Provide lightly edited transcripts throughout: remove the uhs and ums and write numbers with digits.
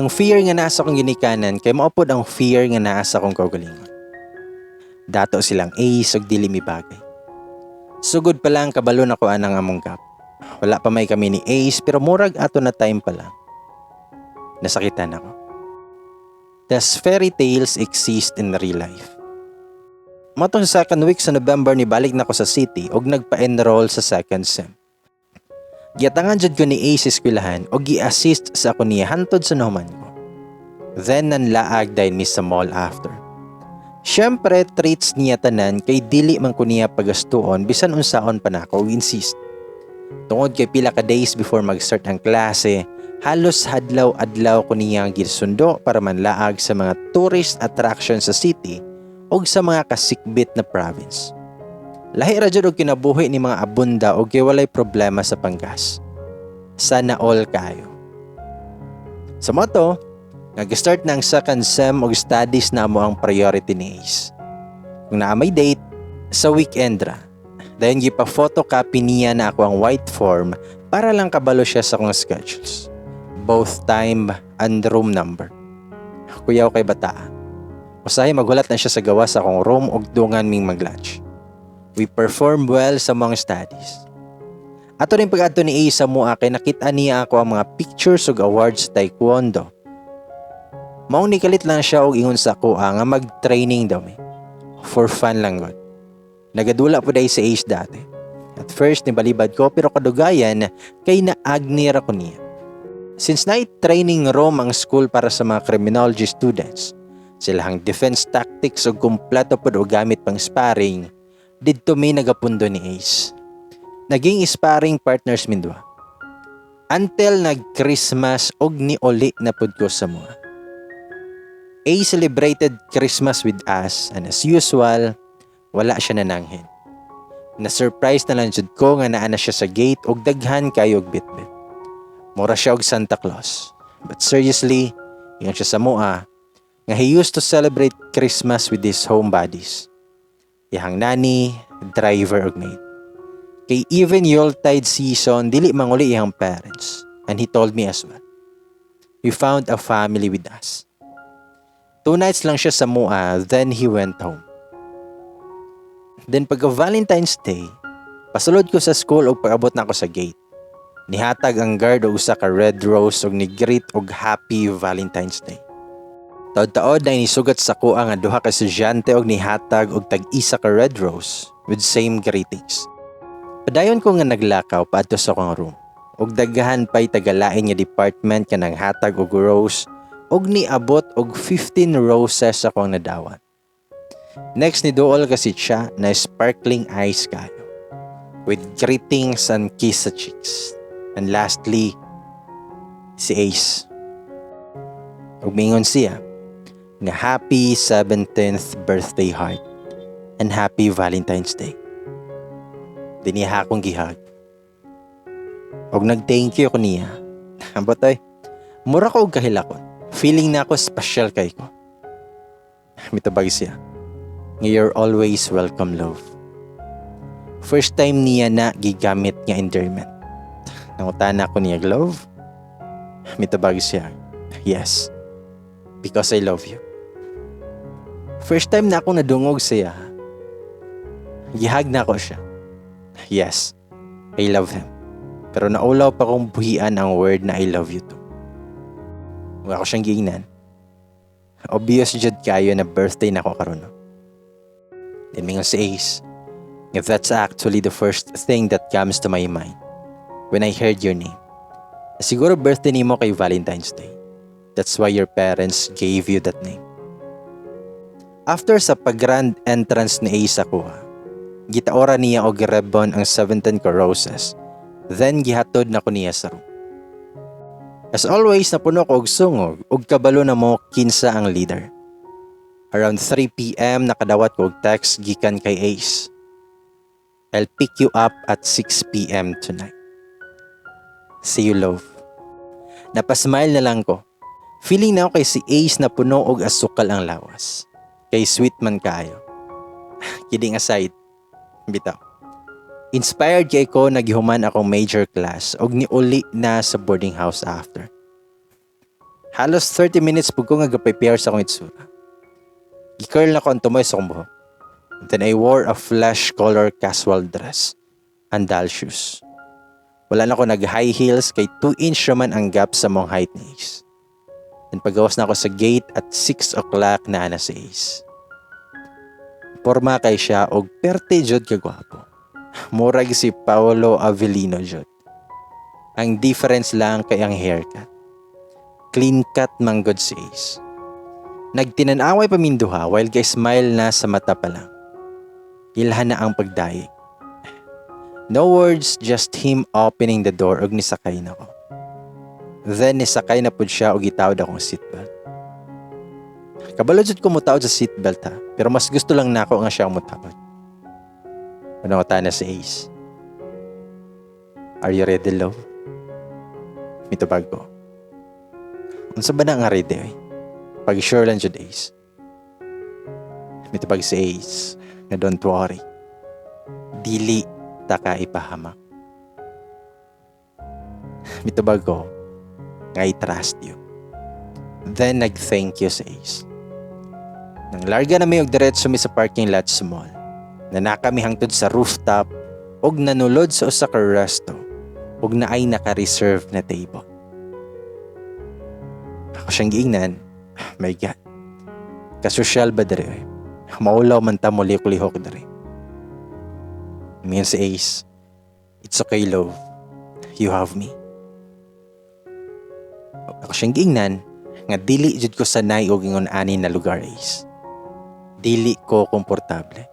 Ang fear nga naa sa akong ginikanan kay mao pod ang fear nga naa sa akong kaugalingon. Dato silang Ace ug dili mi bagay. Sugod pa lang, kabalo na ko anang among gap. Wala pa may kami ni Ace, pero murag ato na time pa lang. Nasakitan ako. Does fairy tales exist in real life? Mao tong sa second week sa November, ni balik na ko sa city og nagpa-enroll sa second sem. Giatangan jud ko ni Ace sa eskwelahan og gi-assist sa ako niya hantod sa nahuman ko. Then nanlaag dayon mi sa mall after. Siyempre, treats niya tanan kay dili man ko niya pagastuon bisan unsaon pa nako og insist. Tungod kay pila ka days before mag-start ang klase, halos hadlaw-adlaw ko niya gisundo para manlaag sa mga tourist attraction sa city og sa mga kasikbit na province. Lahi ra jud og kinabuhi ni mga abunda og kay walay problema sa panggas. Sana all kayo. Sa mao to, nag-start na ang second sem og studies na mo ang priority ni Ace. Kung naa may date, sa weekend ra. Dayon gipa-photocopy niya na ako ang white form para lang kabalo siya sa akong schedules. Both time and room number. Kuyaw kay bataa. Usahay maghulat na siya sa gawas sa akong room ug dungan ming mag-lunch. We perform well sa mga studies. Ato rin pag-adto ni Ace sa mua kay nakita niya ako ang mga pictures ug awards sa taekwondo. Maong nikalit lang siya og ingon sa ako nga mag-training daw mi. For fun lang gud. Nagadula po dahil si Ace dati. At first nibalibad ko, pero kadugayan kay naagni ra ko niya. Since naay training room ang school para sa mga criminology students, silahang defense tactics ug kumpleto pod og gamit pang sparring, didto mi nagapundo ni Ace. Naging sparring partners min duha. Until nag-Christmas og niuli na pud ko sa mua. Ace celebrated Christmas with us and, as usual, wala siya nananghin. Na-surprise na lang jud ko nga naa na siya sa gate og daghan kayo og bitbit. Mura siya og Santa Claus. But seriously, ingon siya sa mua nga he used to celebrate Christmas with his home buddies. Iyahang nanny, driver ug maid. Kay even Yuletide season, dili manguli iyang parents. And he told me as well. He found a family with us. 2 nights lang siya sa mua, then he went home. Then pagka Valentine's Day, pasulod ko sa school ug pag-abot na ako sa gate. Nihatag ang guard og usa ka red rose ug ni-greet og "Happy Valentine's Day." Taod-taod na inisugat sa kuha nga duha ka estudyante og nihatag og tag-isa ka red rose with same greetings. Padayon ko nga naglakaw paadto sa akong room. Og daghan pay tagalain nga department nga nanghatag og rose og niabot og 15 roses akong nadawat. Next, ni duol kasi siya na sparkling eyes kayo with greetings and kiss sa cheeks. And lastly, si Ace. Ug mingon siya nga "Happy 17th birthday, heart, and happy Valentine's Day." Diniha akong gihag. Og nag-thank you ko niya. Ambot ay, mura ko og kahilakon. Feeling na ako special kay ko. Mitubag siya nga "You're always welcome, love." First time niya na gigamit nga endearment. Nangutana ko niya, "Love?" Mitubag siya, "Yes. Because I love you." First time na ako nadungog siya. Gihag na ako siya. Yes, I love him. Pero naulaw pa kong buhian ang word na "I love you too." Wala ko siyang giingnan. Obvious jud kayo na birthday na ako karon, no? Then mingon si Ace, if that's actually the first thing that comes to my mind when I heard your name. Siguro birthday nimo kay Valentine's Day. That's why your parents gave you that name. After sa pag-grand entrance ni Ace sa kuha, gitaora niya og ribbon ang 17 ka roses. Then gihatod na ko niya sa room. As always, napuno ko og sungog ug kabalo na mo kinsa ang leader. Around 3 p.m., nakadawat ko og text gikan kay Ace. "I'll pick you up at 6 p.m. tonight. See you, love." Napasmile na lang ko. Feeling na ako kay si Ace na puno og asukal ang lawas. Kay sweet man kaayo. Kidding aside, bitaw. Inspired kay ko, nagihuman akong major class og niuli na sa boarding house after. Halos 30 minutes pud ko nga prepare sa akong itsura. Gi-curl nako ang tumoy sa akong buhok. Then I wore a flesh color casual dress and doll shoes. Wala na ako nag high heels kay 2 inch raman ang gap sa among height ni Ace. And pagawas na ako sa gate at 6 o'clock, naa na si Ace. Porma kay siya og perte jud kagwapo. Murag si Paulo Avelino jud. Ang difference lang kay ang haircut. Clean cut man gud si Ace. Nagtinan-away pa ming duha while ga-smile na sa mata pa lang. Ilhan na ang pagdayeg. No words, just him opening the door ug nisakay na ko. Then nisakay na pud siya og gitaod akong seatbelt. Kabalo jud ko mutaod sa seatbelt ha, pero mas gusto lang nako nga siya ang mutaod. Ano na si Ace? "Are you ready, love?" Mitubag ko, "Unsa ba na nga ready oy? Pag sure lang jud, Ace." Mitubag si Ace nga don't worry. Dili ta ka ipahamak. Mitubag ko nga I trust you. Then nag-thank you si Ace. Nang larga na mi og diretso mi sa parking lot sa mall. Nanaka mi hangtod sa rooftop og nanulod sa usa ka resto ug naay naka-reserve na table. Ako siyang giingnan, "My God. Kasosyal ba diri oy? Maulaw man ta mo lihok-lihok diri." Miingon si Ace, "It's okay, love. You have me." Ako siyang giingnan nga dili jud ko sanay og ingon ani na lugar, Ace. Dili ko komportable.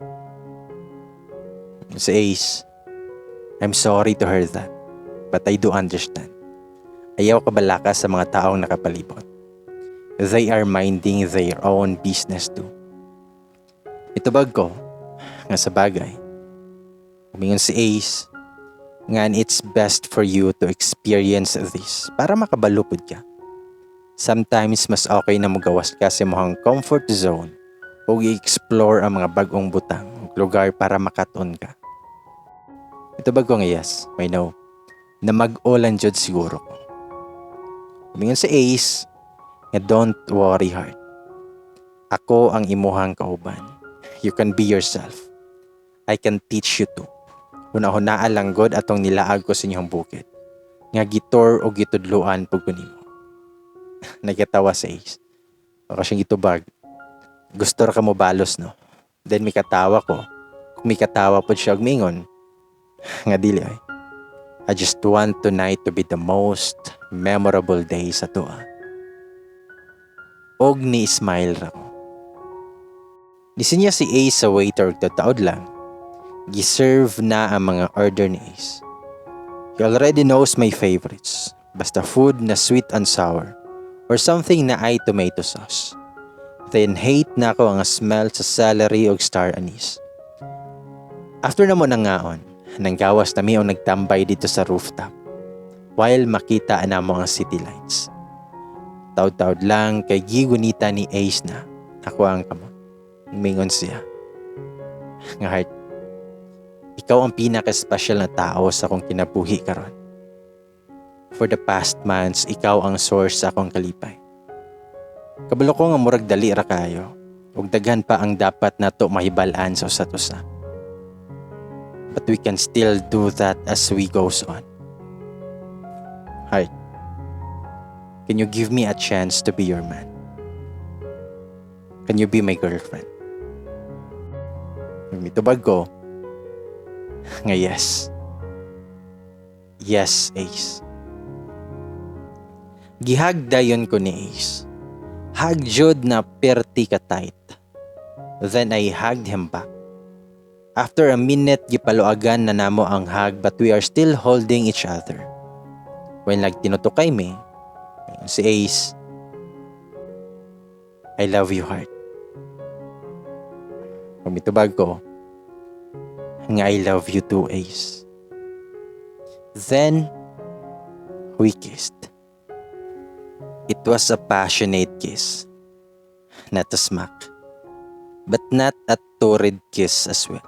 Si Ace, "I'm sorry to hear that, but I do understand. Ayaw kabalaka sa mga taong nakapalibot. They are minding their own business too." Itubag ko nga sa bagay. Umingon si Ace nga it's best for you to experience this para makabalo pud ka. Sometimes mas okay na mugawas ka sa imong comfort zone ug i-explore ang mga bag-ong butang ug lugar para makat-on ka. Itubag ko nga yes, I know. Na mag-ulan jud siguro ko. Umingon si Ace nga don't worry, heart. Ako ang imuhang kauban. You can be yourself. I can teach you too. Huna-hunaa lang god atong nilaag ko sa inyong bukid. Nga gi-tour o gitudluan pud ko nimo. Nagkatawa si Ace. Ako siyang gitubag, "Gusto ra ka mo balos, no?" Then mikatawa ko. Kung mikatawa pod siya og mingon nga dili ay. I just want tonight to be the most memorable day sa atoa. Og ni smile ra ko. Nisinya si Ace sa waiter og tataod lang. Giserve na ang mga order ni Ace. He already knows my favorites. Basta food na sweet and sour or something naay tomato sauce. Then hate nako ang smell sa celery og star anise. After namo nangaon, nanggawas na mi og nagtambay didto sa rooftop while makita namo ang city lights. Taod-taod lang kay gigunita ni Ace na ako ang kamot. Mingon siya nga, "Heart, ikaw ang pinaka-special na tao sa akong kinabuhi karon. For the past months, ikaw ang source sa akong kalipay. Kabalo ko nga murag dali ra kayo ug daghan pa ang dapat nato mahibal-an sa usa't usa. But we can still do that as we goes on. Heart, can you give me a chance to be your man? Can you be my girlfriend?" Mitubag ko nga yes. Yes, Ace. Gi-hug dayon ko ni Ace. Hug jud na perti ka tight. Then I hugged him back. After a minute, gipaluagan na namo ang hug but we are still holding each other. When nagtinutukay mi, si Ace, "I love you, heart." Mitubag ko nga I love you too, Ace. Then, we kissed. It was a passionate kiss. Not a smack. But not a torrid kiss as well.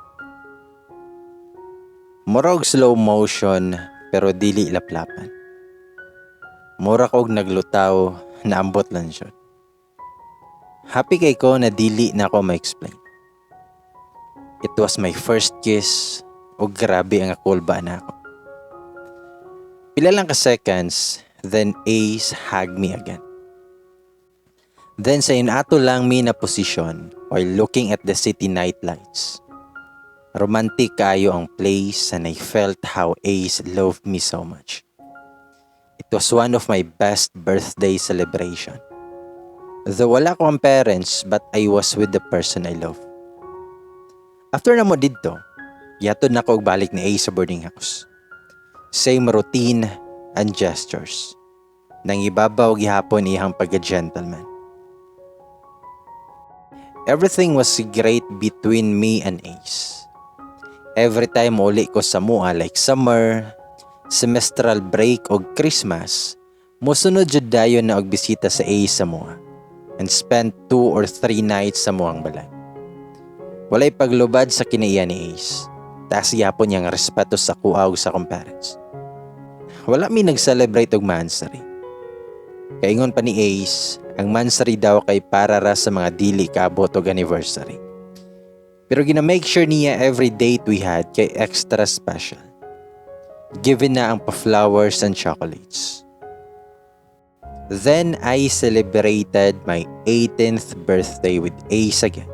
Murag slow motion pero dili laplapan. Mura kog naglutaw. Naambot lang siya. Happy kay ko na dili na ako ma-explain. It was my first kiss o grabe ang akulba na ako. Pila lang ka seconds, then Ace hugged me again. Then sa inato lang mi na posisyon while looking at the city night lights. Romantic kaayo ang place and I felt how Ace loved me so much. It was one of my best birthday celebration. Though wala ko ang parents, but I was with the person I love. After na mo didto, gihatod na ko og balik ni Ace sa boarding house. Same routine and gestures. Nang ibabaw gihapon iyang pagka-gentleman. Everything was great between me and Ace. Every time uli ko sa mua like summer, semestral break o Christmas, musunod jud dayon na og bisita sa Ace sa mua and spent 2 or 3 nights sa muang balay. Walay paglubad sa kinaiya ni Ace. Taas gyapon niyang respeto sa kuha ug sa akong parents. Wala mi nag-celebrate og monthsary. Kaingon pa ni Ace, ang monthsary daw kay para ra sa mga dili kaabot og anniversary. Pero gina-make sure niya every date we had kay extra special. Given na ang pa-flowers and chocolates. Then I celebrated my 18th birthday with Ace again.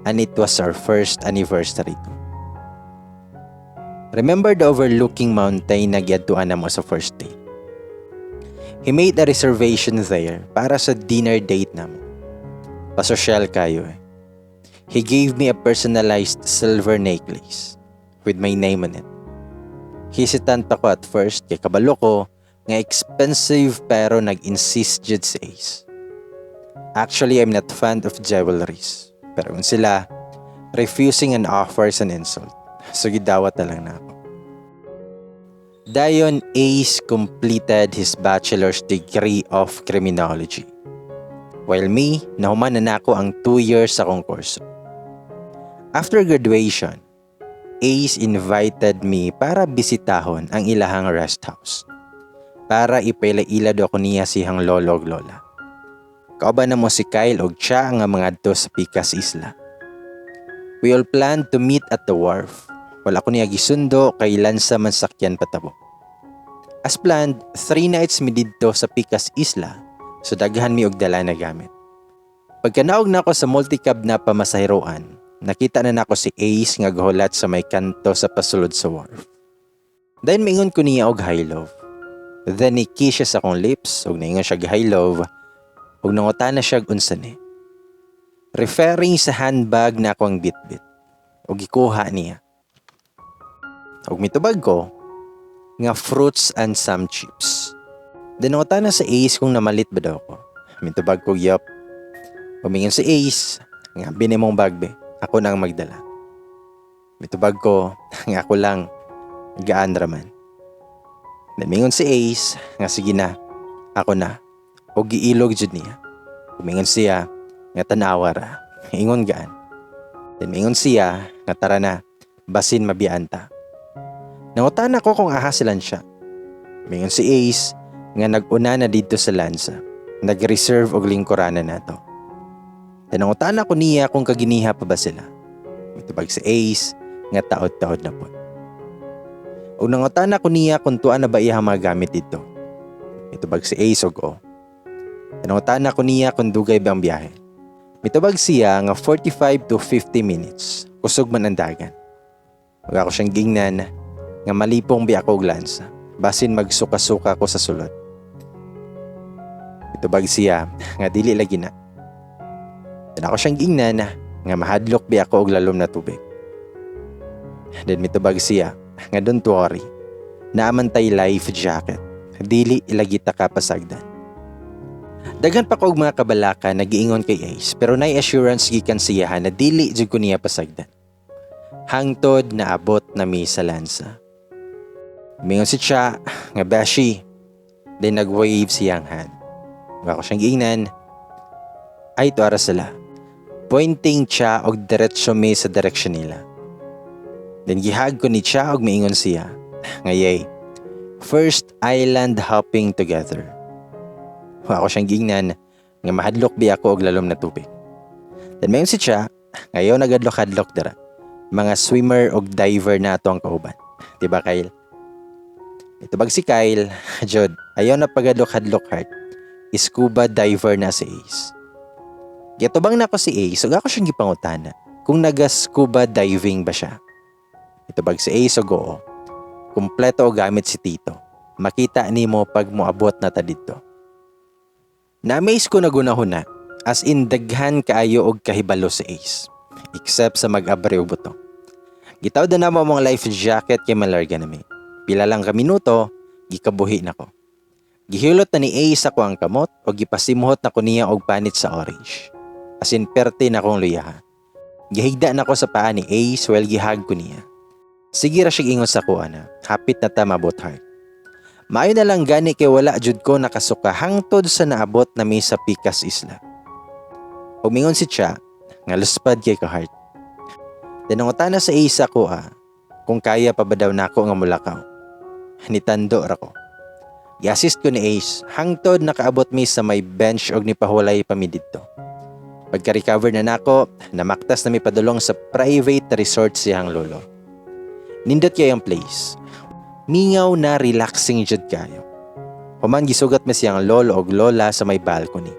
And it was our first anniversary too. Remember the overlooking mountain na giadtuan namo sa first date? He made a reservation there para sa dinner date namo. Pasosyal kaayo eh. He gave me a personalized silver necklace with my name on it. Hesitant ako at first kay kabalo ko nga expensive, pero nag-insist jud si Ace. Actually, I'm not fond of jewelries. Pero kung sila, refusing an offer is an insult. So gidawat na lang na ako. Dayon, Ace completed his bachelor's degree of criminology. While me, nahuman na nako ang 2 years sa akong kurso. After graduation, Ace invited me para bisitahon ang ilahang rest house. Para ipaila-ila do ako niya siyang lolo ug lola. Kauban na mo si Kyle og siya nga mga adto sa Pikas Isla. We all planned to meet at the wharf. Wala ko niya gisundo kay lansa man sakyan patabo. As planned, 3 nights mi didto sa Pikas Isla, so daghan mi og dala na gamit. Pagkanaog nako sa multicab na pamasahiroan, nakita na nako si Ace nga gahulat sa may kanto sa pasulod sa wharf. Then mingon ko niya og "Hi, love." Then ni-kiss siya sa akong lips ug niingon siya og "Hi, love," ug nangutana siya og unsa ni. Referring sa handbag na akong bitbit ug gikuha niya. Ug mitubag ko nga fruits and some chips. Then nangutana sa Ace kung namalit ba daw ko. Mitubag ko, "Yup." Umingon si Ace nga bini mong bag be. Ako nang magdala. Mitubag ko nga ako lang, gaan raman. Namingon si Ace nga sige na, ako na. O giilog jud niya. Umingon siya nga tanawa ra. Ingon gaan. Then mingon siya nga tara na, basin mabiyaan ta. Nangutana ko kung aha silan siya. Mingon si Ace nga nag-una na dito sa Lansa. Nag-reserve og lingkuranan nato. Then nangutana ko niya kung kaginiha pa ba sila. Mitubag si Ace nga taod-taod na po. Ug nangutana ko niya kung tuan na ba iya ang mga gamit dito. Mitubag si Ace og o. Nangutana ko niya kung dugay ba ang biyahe. Mitubag siya nga 45 to 50 minutes. Kusog man ang dagan. Ug ako siyang gingnan nga malipong bi ako og lansa. Basin magsuka-suka ko sa sulod. Mitubag siya nga dili lagi na. Then ako siyang gingnan nga mahadlok bi ako og lalom na tubig. Then mitubag siya nga don't worry. Naa man tay life jacket. Dili ilagi ta ka pasagdan. Daghan pa ko og mga kabalaka nagiingon kay Ace, pero nay assurance gikan siya na dili jud ko niya pasagdan. Hangtod naabot na mi sa lansa. Mingon si Cha nga "Beshi." Then nag-wave siyang hand. Ug ako siyang giingnan, "Ay, tuara sila." Pointing Cha og diretso mi sa direksyon nila. Then gihag ko ni Cha og miingon siya nga yay. First island hopping together. Ako siyang giingnan nga mahadlok bi ako og lalom na tubig. Then mayon si Cha, ngayon nagadlok-hadlok dira. Mga swimmer og diver na ato ang kauban. Diba, Kyle? Itubag si Kyle, "Jod, ayaw na pagadlok-hadlok, Heart. Scuba diver na si Ace." Gitubang na ako si Ace, ug ako siyang gipangutana kung naga-scuba diving ba siya. Itubag si Ace og oo. Kumpleto og gamit si Tito. Makita nimo pag moabot na ta didto. Na-amaze ko na gunahuna, as in daghan kaayo og kahibalo si Ace. Except sa mag-abri og butong. Gitawd na namo among life jacket kay malarga nami. Pila lang ka minuto, gikabuhi na ko. Gihilot na ni Ace ako ang kamot o gipasimuhot na ko niya og panit sa orange. As in perte na akong luyaha. Gihigda na ko sa paa ni Ace while gihag ko niya. Sige ra siya ingon sa kuha na, "Hapit na ta mabot, Heart." Maayo na lang gani kay wala jud ko nakasuka hangtod sa naabot na mi sa Pikas Isla. Ug mingon si Cha nga luspad kay ka, Heart. Nangutana sa Ace ako kung kaya pa ba daw nako nga mulakaw. Nitando ra ko. Gi-assist ko ni Ace hangtod nakaabot mi sa may bench og nipahulay pa mi didto. Pagka-recover na nako, namaktas na mi padulong sa private resort siyang lolo. Nindot kay ang place. Mingaw na relaxing jud kayo. Human gisugat mi siyang lolo og lola sa may balcony.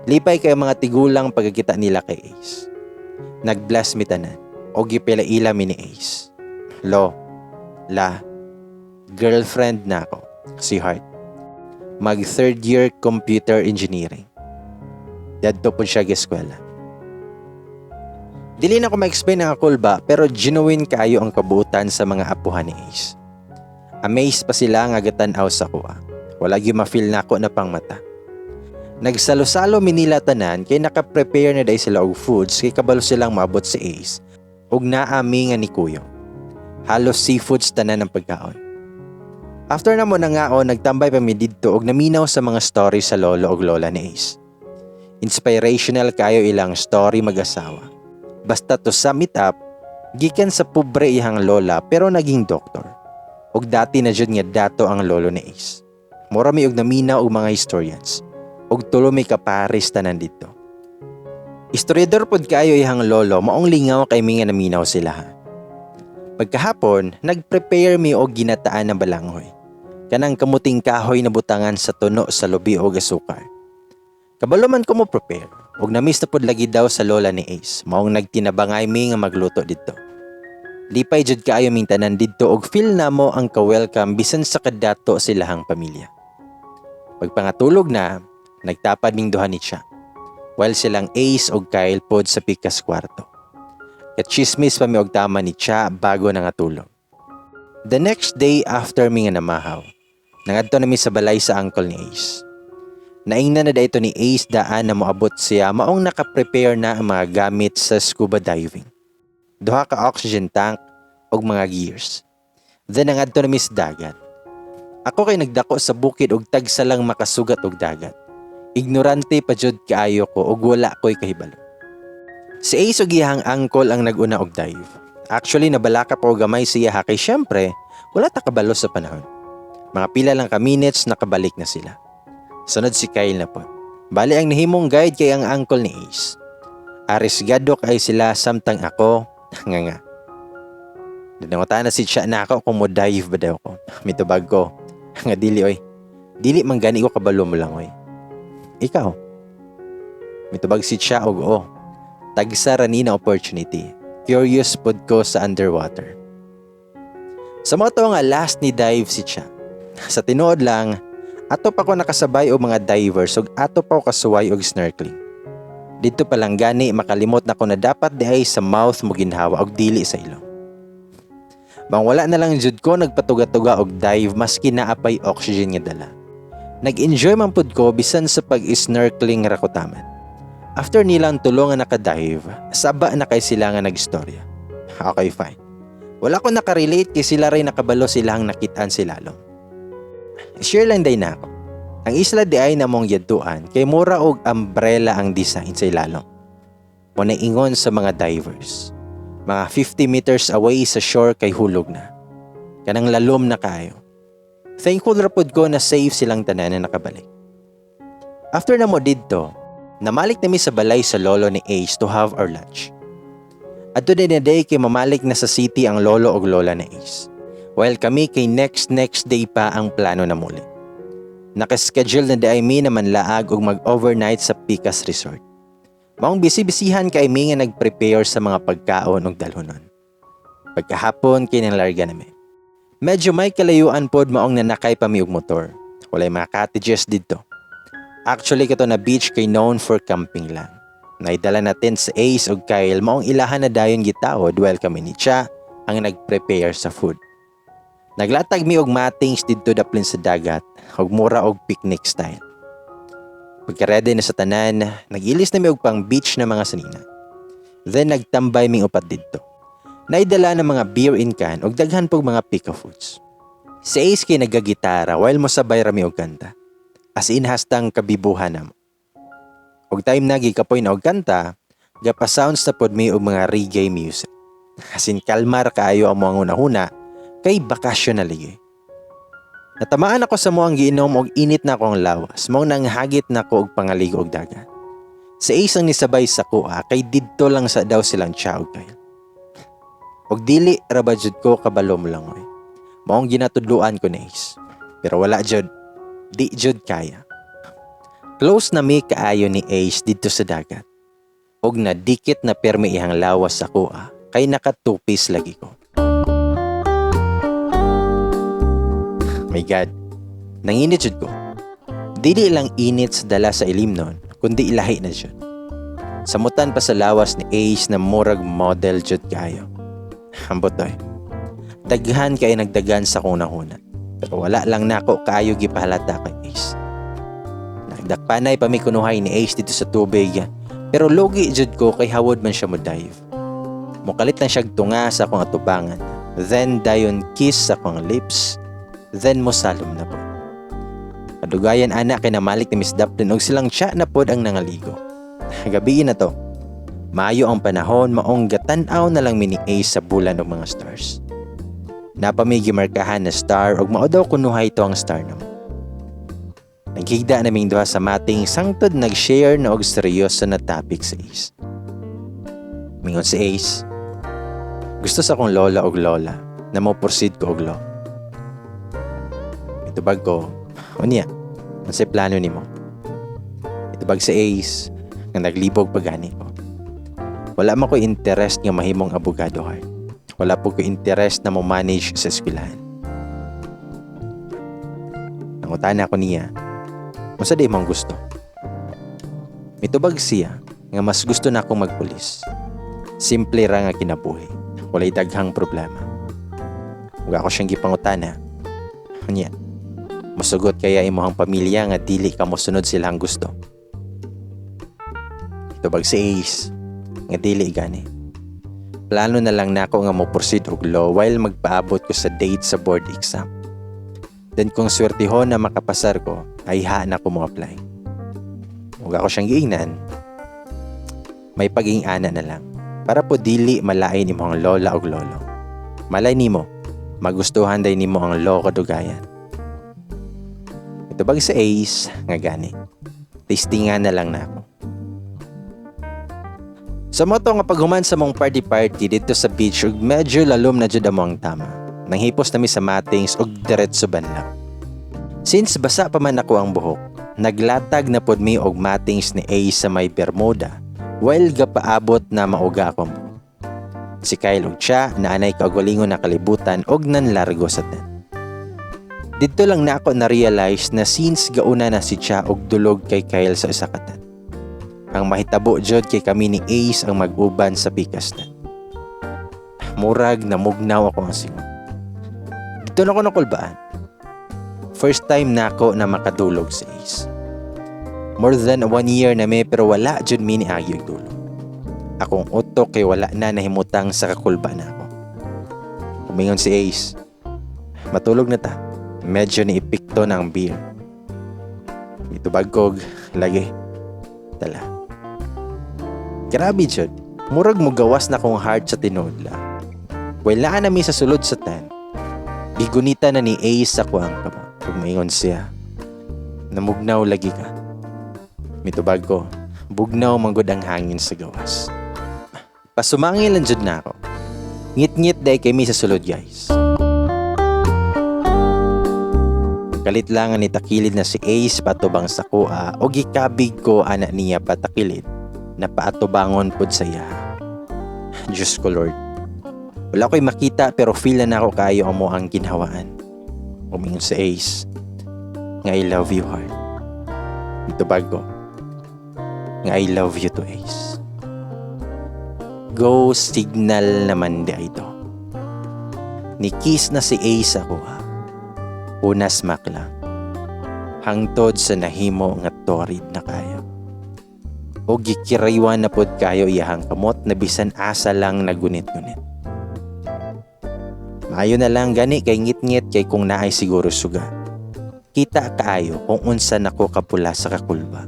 Lipay kay mga tigulang pagkakita nila kay Ace. Nag-bless mi tanan og gipila-ila mi ni Ace. "Lo, La, girlfriend na ako, si Heart. Mag third year computer engineering. Dadto po siya eskwela." Dili na ko ma-explain ang kulba pero genuine kaayo ang kabuutan sa mga apuhan ni Ace. Amazed pa sila nga gatan-aw sa kuha. Wala gyud ma-feel nako na pang mata. Nagsalo-salo mi nila tanan kay naka-prepare na day sila og foods kay kabalo silang maabot si Ace ug naa mi nga ni kuyo. Halos seafoods tanan ang pagkaon. After na mo nangaon, nagtambay pa mi didto og naminaw sa mga story sa lolo og lola ni Ace. Inspirational kayo ilang story mag-asawa. Basta to sum it up, gikan sa pobre ihang lola pero naging doktor. Og dati na jud nga dato ang lolo ni Ace. Mura mi og naminaw og mga historians. Og tulo mi kapares tanan didto. Istoryador pod kaayo ihang lolo, maong lingaw kay mi nga naminaw sila ha. Pagkahapon, nag-prepare mi og ginataan na balanghoy. Kanang kamuting kahoy na butangan sa tuno sa lubi og asukar. Kabalo man ko mo prepare. Og na-miss na pod lagi daw sa lola ni Ace. Maong nagtinabangay mi nga magluto didto. Lipay jud kaayo ming tanan didto og feel namo ang ka-welcome bisan sa kadato silahang pamilya. Pagpangatulog na, nagtapad ming duha ni Cha. While silang Ace og Kyle pod sa pikas kwarto. Kachismis pa mi og tama ni Cha bago nangatulog. The next day after mi nga namahaw, nangadto na mi sa balay sa uncle ni Ace. Naingnan na dayto ni Ace daan na moabot siya, maong naka-prepare na ang mga gamit sa scuba diving. Duha ka oxygen tank ug mga gears. Then nangadto na mi sa dagat. Ako kay nagdako sa bukid og tagsa lang makasugat og dagat. Ignorante pa jud kaayo ko ug wala ko'y kahibalo. Si Ace ug iyang uncle ang nag-una og dive. Actually, nabalaka pa og gamay siya ha kay syempre wala ta kabalo sa panahon. Mga pila lang ka minutes, nakabalik na sila. Sunod si Kyle na po. Bali ang nahimong guide kay ang uncle ni Ace. Arisgado kay sila samtang ako, nga nga. Nangutana si Cha na ako kung mo dive ba daw ko. Mitubag ko nga dili oy. Dili man gani ko kabalo mo lang oy. "Ikaw?" Mitubag si Cha og oo. Tagsa ra ni na opportunity. Curious pod ko sa underwater. Sa mga to nga last ni dive si Cha. Sa tinuod lang, ato pa ko nakasabay og mga divers ug ato pa ko kasuway og snorkeling. Dito pa lang gani makalimot na ko na dapat di ay sa mouth mo ginhawa og dili sa ilong. Bang wala na lang jud ko nagpatuga-tuga og dive maski naa pay oxygen nga dala. Nag-enjoy man pud ko bisan sa pag-snorkeling ra ko taman. After nilang tulo nga naka-dive, saba na kay sila nga nagstorya. Okay, fine. Wala ko nakarelate kay sila ray nakabalo silang nakitaan si lalom. Share lang day na ako. Ang isla di ay namong yadtuan kay mura og umbrella ang design sa ilalom. Mo na ingon sa mga divers. Mga 50 meters away sa shore kay hulog na. Kanang lalom na kayo. Thankful ra pud ko na safe silang tanan na nakabalik. After namo didto, namalik nami sa balay sa lolo ni Ace to have our lunch. Adto din na day kay mamalik na sa city ang lolo og lola ni Ace. While kami kay next next day pa ang plano na muli. Nakaschedule na diay mi na manlaag og mag-overnight sa Pikas Resort. Maong busy-busyhan kay mi nga nag-prepare sa mga pagkaon og dalhonon. Pagkahapon kay nanglarga nami. Medyo may kalayuan pod, maong nanakay pa mi og motor. Walay mga cottages didto. Actually, kato na beach kay known for camping lang. Naidala natin sa Ace ug Kyle, maong ilahan na dayon gitaod while kami ni Cha ang nag-prepare sa food. Naglatag mi og matings didto daplin sa dagat ug mura og picnic style. Pagka-ready na sa tanan, nag-ilis na mi og pang beach na mga sanina. Then nagtambay ming upat didto. Naidala ng mga beer in can ug daghan pog mga pick foods. Si Ace kay nagagitara while mosabay ra mi og kanta. As in hastang kabibuhan namo. Og time na gikapoy na og kanta, gapa sounds na pod mi og mga reggae music. As in kalmar kaayo ang mga hunahuna kay bakasyon na ligi. Natamaan ako sa moang giinom og init na akong lawas, mao nang hagit na ko og pangaligo og dagat. Si Ace ang nisabay sa kuha kay didto lang sa daw silang Cha ug Kyle. Og dili ra ba jud ko kabalo molangoy. Maong ginatudloan ko ni Ace. Pero wala jud. Di jud kaya. Close na mi kaayo ni Ace didto sa dagat. Og nadikit na permi ihang lawas sa kuha kay nakatupis lagi ko. My God, nanginit jud ko. Dili lang init sa dala sa ilim nun, kundi ilahi na jud. Samutan pa sa lawas ni Ace na murag model jud kaayo. Ambot oy. Daghan kay nagdagan sa akong nahuna. Pero wala lang nako kaayo gipahalata kay Ace. Nagdakpanay pa mi kunuhay ni Ace dito sa tubig. Pero lugi jud ko kay hawod man siya mo dive. Mukalit lang siya tunga sa akong atubangan. Then dayon kiss sa akong lips. Then mosalom na pod. Kadugayan ana kay namalik ni Miss Daplin og silang siya na pod ang nangaligo. Gabi na to. Maayo ang panahon, maong gatan-aw na lang mi ni Ace sa bulan og mga stars. Napami gimarkahan na star og mao daw kunuhay to ang star namo. Naghigda naming duha sa mating sangtod nag-share na og seryoso na topic sa Ace. Mingon si Ace, "Gusto sa akong lola og lola na mo proceed ko og law." Itubag ko, "Unya, unsay plano nimo?" Itubag si Ace nga naglibog pagani ko. "Wala man ko interest nga mahimong abogado, heart. Wala po ko interest na mo manage sa eskwelahan." Nangutana ko niya, "Unsa di imong gusto?" Mitubag siya nga mas gusto na akong magpulis. Simple ra nga kinabuhi. Walay daghang problema. Ug ako siyang gipangutana, "Unya, musugot kaya imong pamilya nga dili ka mosunod silang gusto?" Tubag si Ace nga dili gani. Plano na lang nako nga mo proceed og law while magpaabot ko sa date sa board exam. Then kung swertihon na makapasar ko, ay ha na ko mo apply. Ug ako siyang giingnan, "May paging ana na lang. Para po dili malain imong lola og lolo. Malay nimo, magustuhan day nimo ang law kadugayan." Itubag sa Ace nga gani. Testingan na lang nako. Sa moto nga paghuman sa mong party-party dito sa beach ug medyo lalom na jud amo ang tama. Nanghipos nami sa matings ug diretso banlaw. Since basa pa man ako ang buhok, naglatag na pod mi og matings ni Ace sa may Bermuda while gapaabot na mauga akong buhok. Si Kyle ug siya na anay kaugalingon na kalibutan og nanlargo sa tent. Didto lang na ako na-realize na since gauna na si Cha og dulog kay Kyle sa isa ka tent. Ang mahitabo jud kay kami ni Ace ang mag-uban sa pikas tent. Murag namugnaw ako ang singot. Didto na ako nakulbaan. First time na ako na makadulog sa Ace. More than one year na mi pero wala jud mi niagi og dulog. Akong utok kay wala na nahimutang sa kakulba na ako. Umingon si Ace, "Matulog na ta. Medyo niepekto na ang beer." Itubag kog, "Lagi. Tala." Grabe jud. Murag mo gawas na kong heart sa tinuod la. While naa nami sa sulod sa tent, gigunita na ni Ace sa kuang kamot. Ug maingon siya, "Namugnaw lagi ka." Mitubag ko, "Bugnaw man gud ang hangin sa gawas." Pasumangil lang jud na ako. Ngit-ngit day kami sa sulod, guys. Kalit lang ni takilid na si Ace patubang sa kuha o gikabig ko ana niya patakilid na paatubangon pud sa iya. Diyos ko Lord. Wala ko'y makita pero feel na nako kaayo amo ang ginhawaan. Umingon si Ace nga, "I love you, heart." Mitubag ko nga, "I love you too, Ace." Go signal naman di ito. Ni-kiss na si Ace ako ha. Una smack lang. Hangtod sa nahimo nga torrid na kayo. O gikiraywan na pod kayo iyahang kamot na bisan asa lang nagunit-gunit. Maayo na lang gani kay ngit-ngit kay kung naay siguro suga. Kita kaayo kung unsa nako kapula sa kakulba.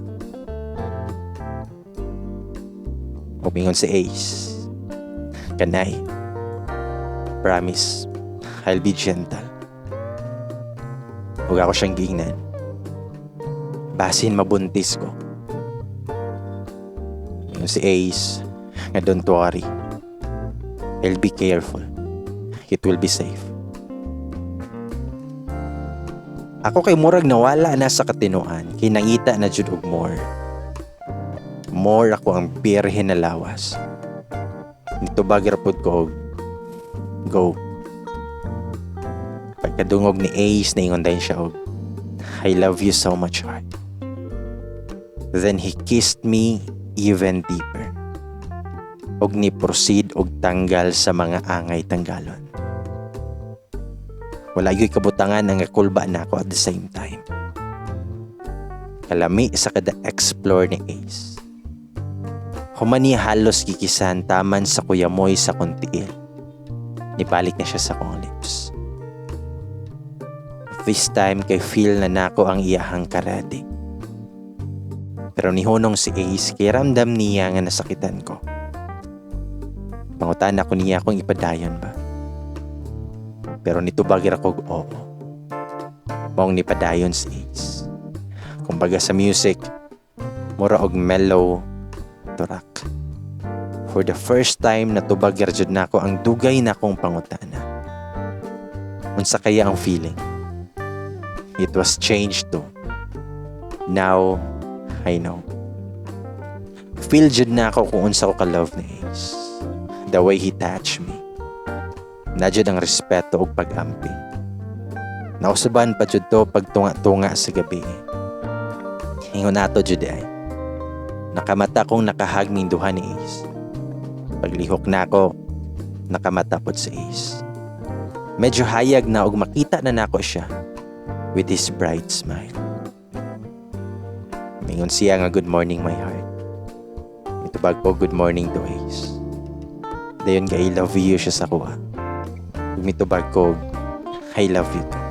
Umingon si Ace, "Kanay, promise, I'll be gentle." Huwag ako siyang giingnan, "Basin mabuntis ko." Ingon si Ace nga, "Don't worry. I'll be careful. It will be safe." Ako kay murag nawala na sa katinuan, kay nangita na jud og more. More ako ang birhen na lawas. Nitubag ra pud ko og, "Go." Pagkadungog ni Ace, naingon din siya og, "I love you so much, heart." Then he kissed me even deeper. Og ni proceed og tanggal sa mga angay tanggalon. Wala yo'y kabutangan ang kulba nako at the same time. Kalami sa kada explore ni Ace. Human niya halos gikisan taman sa kuyamoy sa kong tiil. Nibalik na siya sa kong lips. This time kay feel na nako ang iyahang karate. Pero nihunong si Ace kay ramdam niya nga nasakitan ko. Pangutan ako niya kung ipadayon ba. Pero nitubag ra kog oo. Maong nipadayon si Ace. Kumbaga sa music, mura og mellow turak. For the first time natubag ra jud nako ang dugay na akong pangutana. Unsa kaya ang feeling? It was changed to, now I know. Feel jud na ako kung unsa ko ka-love ni Ace. The way he touched me. Na jud ang respeto ug pag-amping. Nausaban pa jud to pagtunga-tunga sa gabi. Ingon nato jud ay. Nakamata kong nakahag ming duha ni Ace. Paglihok nako, nakamata pod si Ace. Medyo hayag na og makita na nako siya with his bright smile. Mingon siya nga, "Good morning, my heart." Mitubag ko, "Good morning to, Ace." Dayon ga I love you siya sa kuha. Ug mitubag ko, "I love you too."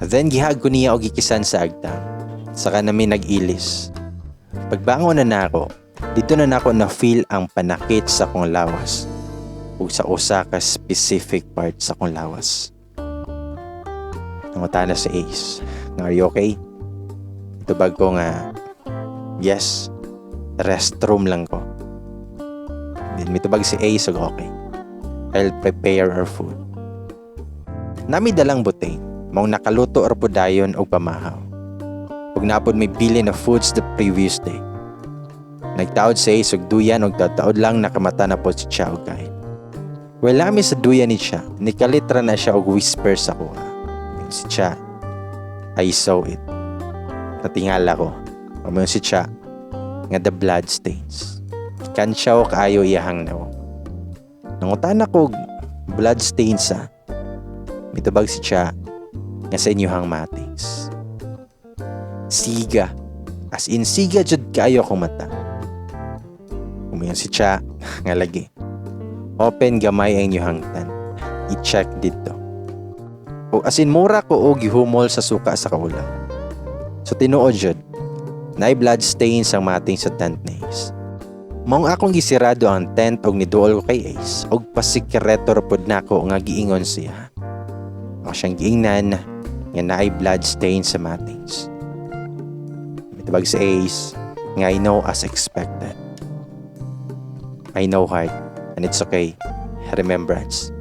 Then gihag ko niya og gikisan sa agtang. Saka nami nag-ilis. Pagbangon na nako, dito na nako na feel ang panakit sa akong lawas ug sa usa ka specific part sa akong lawas. Nangutana si Ace nga, "Are you okay?" Tubag ko nga, "Yes, restroom lang ko." Then mitubag si Ace og, "Okay. I'll prepare our food." Nami dalang butane, maong nakaluto ra pud dayon og pamahaw. Ug napod may bilin na foods the previous day. Nagtaod si Ace og duyan og taod lang nakamata na pod si Cha og kain. Wala mi sa duyan ni Cha, nikalitra na siya og whisper sa kuha. Si Cha, "I saw it." Natingala ko. Pamayon si Cha, nga the blood stains. Kansyaw kaayo iyahang naw. Nangutan ako, "Blood stains ah?" Mitubag si Cha, nga sa inyuhang matings. Siga. As in, siga jud kaayo akong mata. Umayon si Cha, nga lagi. Open gamay ang inyuhang tent. I-check dito. O as in mura ko og gihumol sa suka sa kaulaw. So tinuod jud, naay blood stains ang mating sa tent ni Ace. Maong akong gisirado ang tent og niduol ko kay Ace og pasikreto ra pod nako nga giingon siya. Ako siyang giingnan nga naay blood stain sa matings. Tubag si Ace nga, "I know, as expected." I know, heart, and it's okay. Remembrance.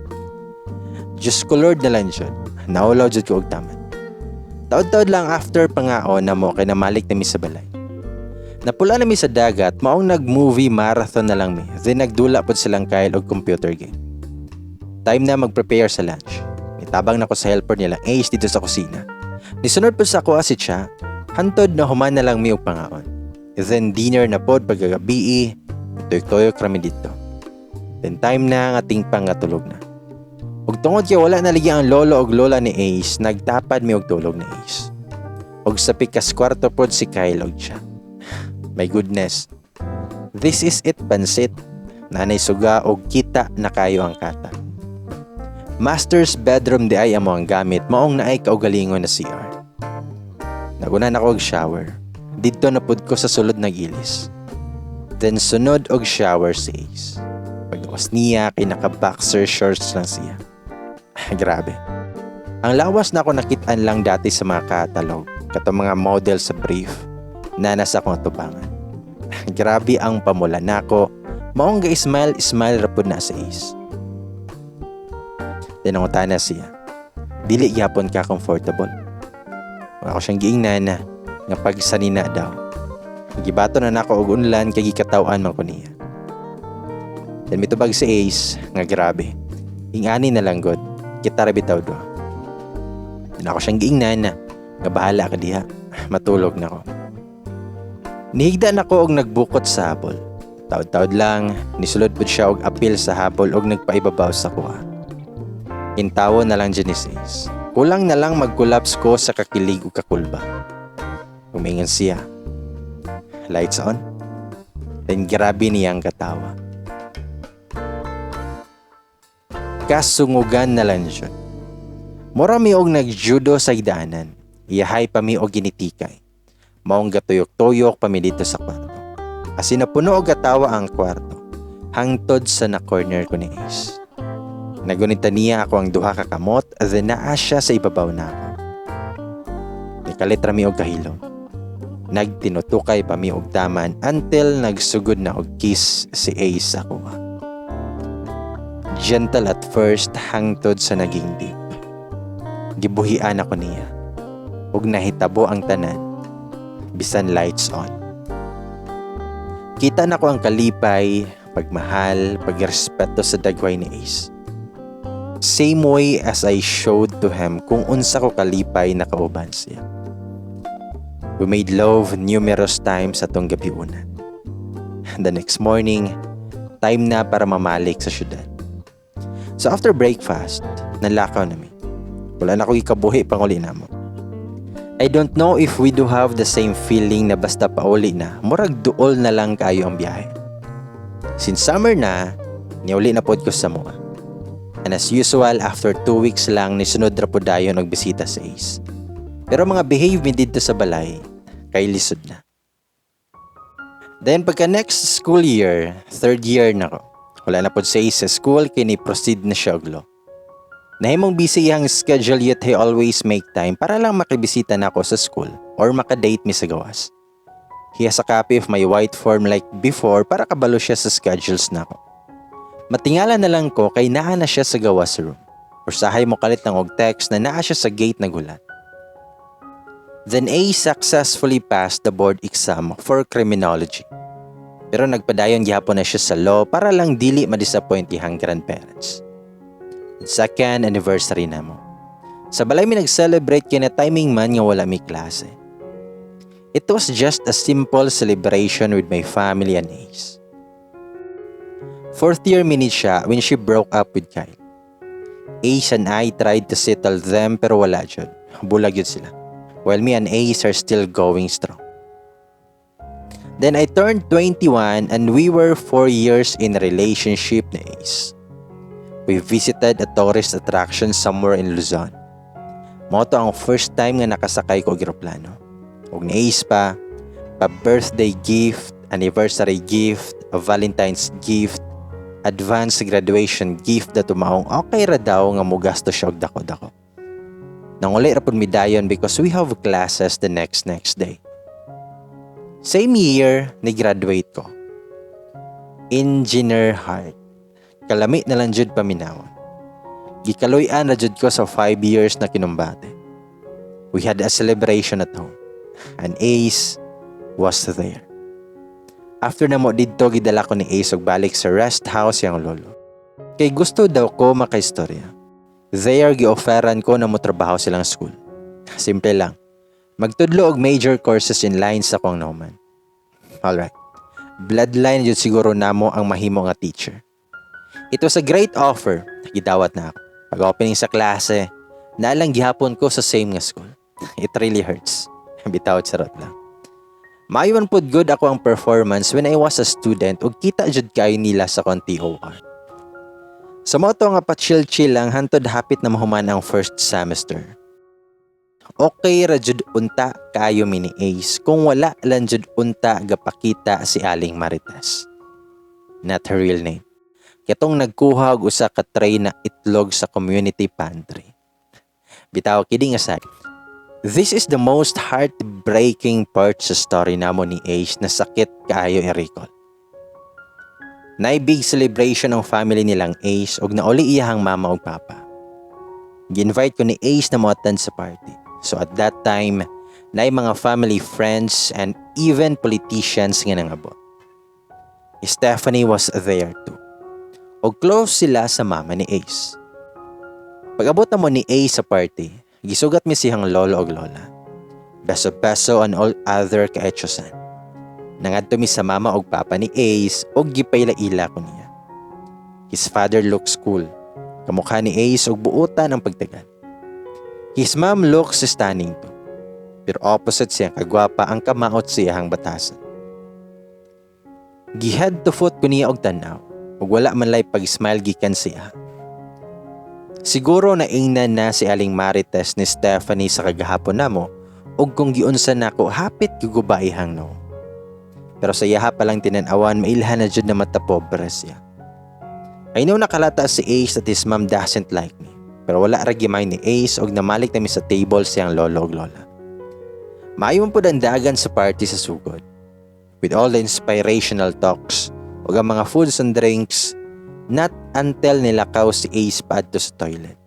Diyos ko Lord na lang jud. Naulaw jud ko og taman. Taod-taod lang after pangaon namo kay namalik na mi sa balay. Napula na mi sa dagat, maong nag-movie marathon na lang mi. Then nagdula pod silang Kyle og computer game. Time na mag-prepare sa lunch. Nitabang na ko sa helper nilang Ace dito sa kusina. Nisunod pod sa ako si Cha. Hantod na human na lang mi og pangaon. Then dinner na pod pagkagabi, tuyok-tuyok rami dito. Then time na nga tingpang nga tulog na. Ug tungod kay wala na lagi ang lolo og lola ni Ace, nagtapad mi og tulog ni Ace. Og sa pikas kwarto pod si Kyle og siya. My goodness. This is it, pansit. Nanay suga og kita na kayo ang kata. Master's bedroom di ay amo ang gamit, maong naay kaugalingon na CR. Naguna na ko og shower. Didto na pud ko sa sulod nag-ilis. Then sunod og shower si Ace. Paggawas niya kay naka-boxer shorts lang siya. Grabe. Ang lawas na ako nakitaan lang dati sa mga catalog, kato mga model sa brief, na nasa akong atubangan. Grabe ang pamula nako, maong ga smile smile ra pud na sa Ace. Tinangutana siya, "Dili gyapon ka comfortable?" Ako siyang giingnan na nga pagsanina daw. Gibato na nako og unlan kay gikataw-an man ko niya. Then mitubag si Ace nga, "Grabe. Ingani na lang god. Kita ra bitaw do." Then ako siyang giingnan na nga, "Bahala ka diha. Matulog na ko." Nihigda na ko og nagbukot sa habol. Taod-taod lang, nisulod pud siya og apil sa habol og nagpaibabaw sa kuha. Intawo na lang dyan ni Ace. Kulang na lang mag-collapse ko sa kakilig ug kakulba. Humingan siya, "Lights on." Then grabe niyang katawa. Kasungugan na lang siya. Mura mi og nagjudo sa idaanan. Iyahay pa mi og ginitikay. Maong gatuyok-tuyok pa mi dito sa kwarto. Asin napuno og katawa ang kwarto. Hangtod sa na-corner ko ni Ace. Nagunita niya ako ang duha ka kamot, then naa siya sa ibabaw na ako. Nikalit ra mi og kahilom. Nagtinutukay pa mi og taman until nagsugod na og kiss si Ace sa kuha. Gentle at first hangtod sa naging deep. Gibuhian ako niya. Ug nahitabo ang tanan. Bisan lights on. Kita nako ang kalipay, pagmahal, pagrespeto sa dagway ni Ace. Same way as I showed to him kung unsa ko kalipay na kauban siya. We made love numerous times atong gabi una. The next morning, time na para mamalik sa syudad. So after breakfast, nalakaw nami. Wala na ko ikabuhi panguli namo. I don't know if we do have the same feeling na basta pauli na, murag duol na lang kayo ang biyahe. Since summer na, niuli na pod ko sa mua. And as usual, after 2 weeks lang, nisunod ra pod dayon og bisita sa Ace. Pero mga behave mi didto sa balay, kay lisod na. Then pagka next school year, third year na ko. Wala na pod sa Ace sa school kay ni proceed na siya og law. Nahimong busy iyang schedule, yet he always make time para lang makibisita na ako sa school or makadate mi sa gawas. He has a copy of my white form like before para kabalo siya sa schedules nako. Matingala na lang ko kay naa na siya sa gawas room. Usahay mo kalit lang og text na naa siya sa gate nagulat. Then A successfully passed the board exam for criminology. Pero nagpadayon gihapon na siya sa law para lang dili ma-disappoint iyang grandparents. Second anniversary na mo. Sa balay mi nag-celebrate kay na timing man nga wala mi klase. It was just a simple celebration with my family and Ace. Fourth year minute siya when she broke up with Kyle. Ace and I tried to settle them pero wala jud. Bulag yun sila. While me and Ace are still going strong. Then I turned 21 and we were 4 years in a relationship ni Ace. We visited a tourist attraction somewhere in Luzon. Mao to ang first time nga nakasakay ko og eroplano. Ug ni Ace pa, pa birthday gift, anniversary gift, a Valentine's gift, advance graduation gift da maong okay ra daw nga mogasto siya og dako-dako. Nanguli ra pud mi dayon because we have classes the next next day. Same year, ni-graduate ko. Engineer heart. Kalami na lang jud paminawon. Gikaluy-an ra jud ko sa 5 years na kinumbate. We had a celebration at home. And Ace was there. After namo didto, gidala ko ni Ace og balik sa rest house iyang lolo. Kay gusto daw ko makaistorya. There, gi-offeran ko na motrabaho silang school. Simple lang. Magtudlo og major courses in line sa akong nahuman. Alright. Bloodline jud siguro namo ang mahimo nga teacher. It was a great offer. Gidawat na ako. Pag opening sa klase, nalang gihapon ko sa same nga school. It really hurts. Bitaw, charot lang. Maayo man pud gud ako ang performance when I was a student ug kita jud kayo nila sa akong TOR. Sa mao to nga pa-chill-chill lang hantod hapit na mahuman ang first semester. Okay ra jud unta kaayo mi ni Ace kung wala lang jud unta gapakita si Aling Marites. Not her real name. Katong nagkuha og usa ka tray na itlog sa community pantry. Bitaw, kidding aside. This is the most heartbreaking part sa story namo ni Ace na sakit kaayo i-recall. Nay big celebration ang family nilang Ace ug nauli iyahang mama ug papa. Gi-invite ko ni Ace na mo-attend sa party. So at that time, nay mga family friends and even politicians nga nangabot. Stephanie was there too. Og close sila sa mama ni Ace. Pag-abot namo ni Ace sa party, gisugat mi siyang lolo og lola. Beso-beso and all other kaetyosan. Nangadto mi sa mama og papa ni Ace og gipaila-ila ko niya. His father looks cool. Kamukha ni Ace og buutan ang pagtagan. His mom looks stunning too. Pero opposite siyang kagwapa ang kamaot siyang batasan. Gi-head to foot ko niya og tan-aw ug wala man lay pag-smile gikan siya. Siguro naingnan na si Aling Marites ni Stephanie sa kagahapon namo ug kung giunsa nako hapit giguba iyang no. Pero sa iyaha pa lang tinan-awan, mailhan na jud na mata pobre siya. I know nakalata si Ace that his mom doesn't like me. Pero wala ra gi-mind ni Ace og namalik nami sa table siyang lolo ug lola. Maayo man pud ang dagan sa party sa sugod. With all the inspirational talks ug ang mga foods and drinks, not until nilakaw si Ace paadto sa toilet.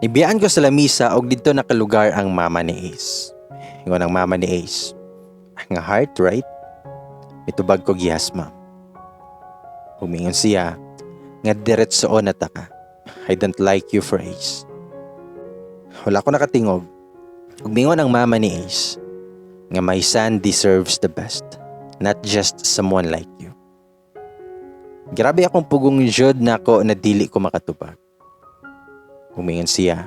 Nibiyaan ko sa lamisa og didto nakalugar ang mama ni Ace. Ingon ang mama ni Ace, "Nga heart, right?" Mitubag ko, "Yes, ma'am." Miingon siya nga diretsoon na ta ka. I don't like you for Ace. Wala ko nakatingog. Ug miingon ang mama ni Ace nga my son deserves the best, not just someone like you. Grabe akong pugong jud nako na dili ko makatubag. Miingon siya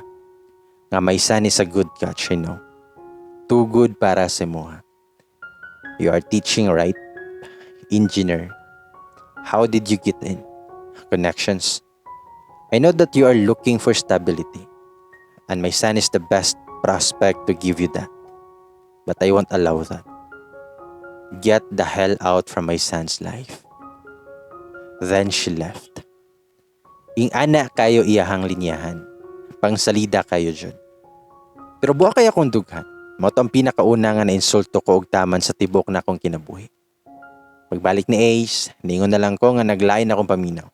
nga my son is a good catch, I know. Too good para sa imoha. You are teaching, right? Engineer. How did you get in? Connections. I know that you are looking for stability, and my son is the best prospect to give you that. But I won't allow that. Get the hell out from my son's life. Then she left. Ing-ana kayo iyahang linyahan. Pangsalida kayo dyan. Pero buwa kay akong dughan. Mao to ang pinakauna nga na-insulto ko og taman sa tibok na akong kinabuhi. Pagbalik ni Ace, ningon na lang ko nga naglain akong paminaw.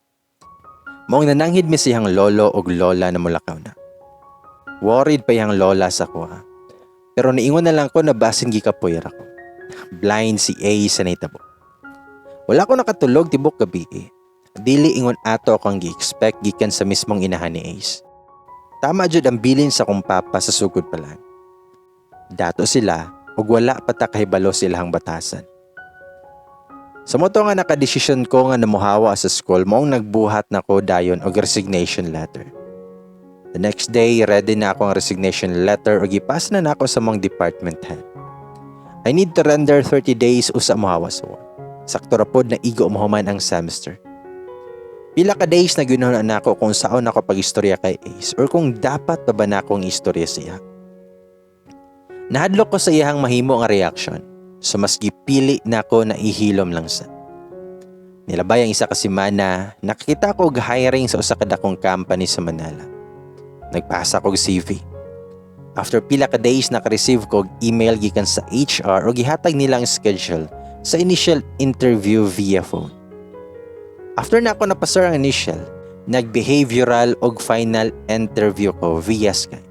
Maong nananghid mi siyang lolo og lola na mulakaw na. Worried pa iyang lola sa kuha. Pero niingon na lang ko na basin gikapoy ra ko. Blind si Ace sa nahitabo. Wala ko nakatulog tibok gabi eh. Dili ingon ato akong gi-expect gikan sa mismong inahan ni Ace. Tama jud ang bilin sa akong papa sa sugod pa lang. Dato sila ug wala pa ta kahibalo silahang batasan. Sa mao to nga nakadesisyon ko nga namuhawa sa school, maong nagbuhat nako dayon og resignation letter. The next day, ready na ako ang resignation letter ug gipasa na nako sa among department head. I need to render 30 days usa mohawa sa work. Sakto ra pod na igo mahuman ang semester. Pila ka days na ginuna nako kung saon ako pag-istorya kay Ace or kung dapat pa ba nako ang istorya siya. Nahadlok ko sa iyahang mahimo nga reaction. So mas gipili nako na ihilom lang sa. Nilabay ang isa ka semana, nakita ko og hiring sa usa ka dakong company sa Manila. Nagpasa ko og CV. After pila ka days, naka-receive ko og email gikan sa HR o gihatag nila ang schedule sa initial interview via phone. After na ako napasar ang initial, nag-behavioral og final interview ko via Skype.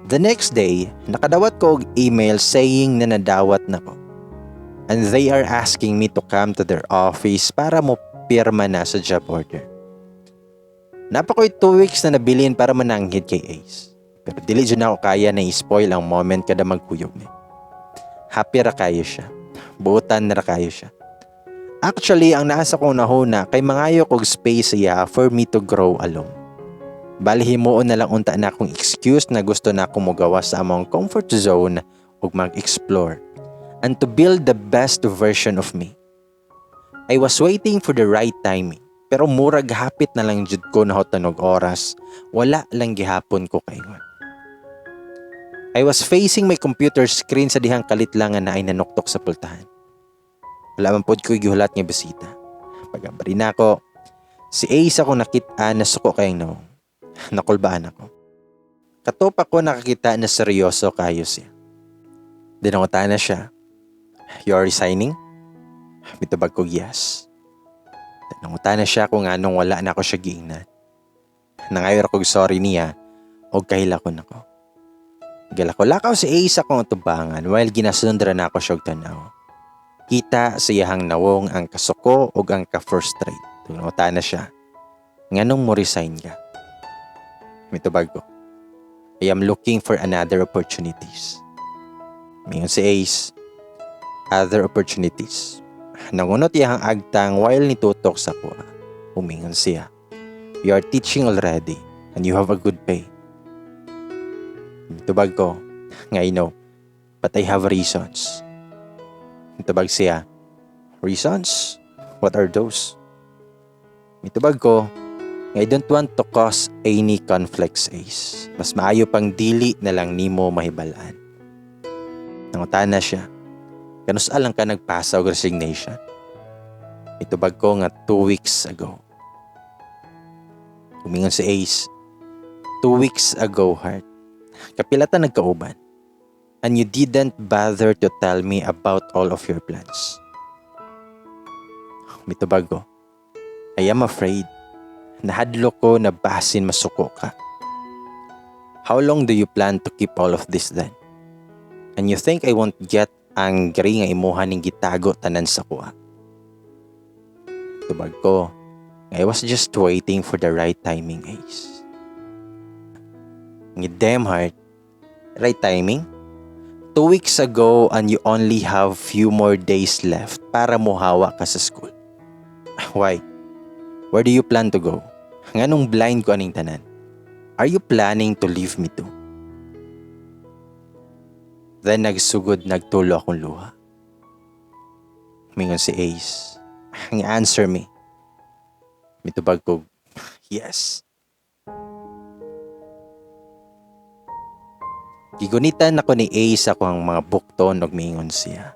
The next day, nakadawat ko og email saying na nadawat na ko. And they are asking me to come to their office para mo pirma na sa job order. Naa pa ko'y 2 weeks na nabilin para mananghid kay Ace. Pero dili jud nako kaya na i-spoil ang moment kada magkuyog ni. Happy ra kayo siya. Buotan na ra kayo siya. Actually, ang naa sa akong hunahuna kay mangayo kog space siya for me to grow alone. Bali himuon na lang unta na akong excuse na gusto na akong mogawas sa among comfort zone ug mag-explore and to build the best version of me. I was waiting for the right timing, pero murag hapit na lang jud ko nahutan og oras, wala lang gihapon ko kaingon. I was facing my computer screen sa dihang kalit lang nga naay nanuktok sa pultahan. Wala man pod ko gihulat nga bisita. Pag-abri nako, si Ace akong nakita na suko kayong nawong. Nakulbaan ako. Kato pa ko nakakita na seryoso kayo siya. Nangutana siya, "You're resigning?" Mitubag ko, "Yes." Nangutana siya kung anong wala na ako siya giingnan. Nangayo ra kog sorry niya og kahilakon ako. Galakaw-lakaw si Ace akong atubangan while ginasunod ra nako siya og tanaw. Kita sa iyahang nawong ang kasuko ug ang ka-frustrate. Nangutana siya, "Nganong mo resign ka?" Mitubag ko, "I am looking for another opportunities." Mingon si Ace, "Other opportunities?" Nangunot iyahang agtang while nitutok sa akoa. Umingon siya, "You are teaching already and you have a good pay." Tubag ko, nga, "I know, but I have reasons." Tubag siya, "Reasons? What are those?" Mitubag ko, nga, "I don't want to cause any conflicts, Ace. Mas maayo pang dili na lang nimo mahibalaan." Nangutana siya, "Kanus-a lang ka nagpasa og resignation?" Mitubag ko nga 2 weeks ago. Umingon si Ace, "2 weeks ago, Heart. Kapila ta nagkauban. And you didn't bother to tell me about all of your plans." Mitubag ko, "I am afraid. Nahadlok ko na basin masuko ka. How long do you plan to keep all of this then? And you think I won't get angry nga imuha ning gitago tanan sa akoa?" Tubag ko, "I was just waiting for the right timing, Ace." Nga, "Damn, Heart, right timing? 2 weeks ago and you only have few more days left para muhawa ka sa school. Why? Where do you plan to go? Nganong blind ko aning tanan? Are you planning to leave me too?" Then nagsugod nagtulo akong luha. Mingon si Ace, ang "Answer me." Mitubag ko, "Yes." Gigunitan ako ni Ace ako ang mga bukton ug miingon siya,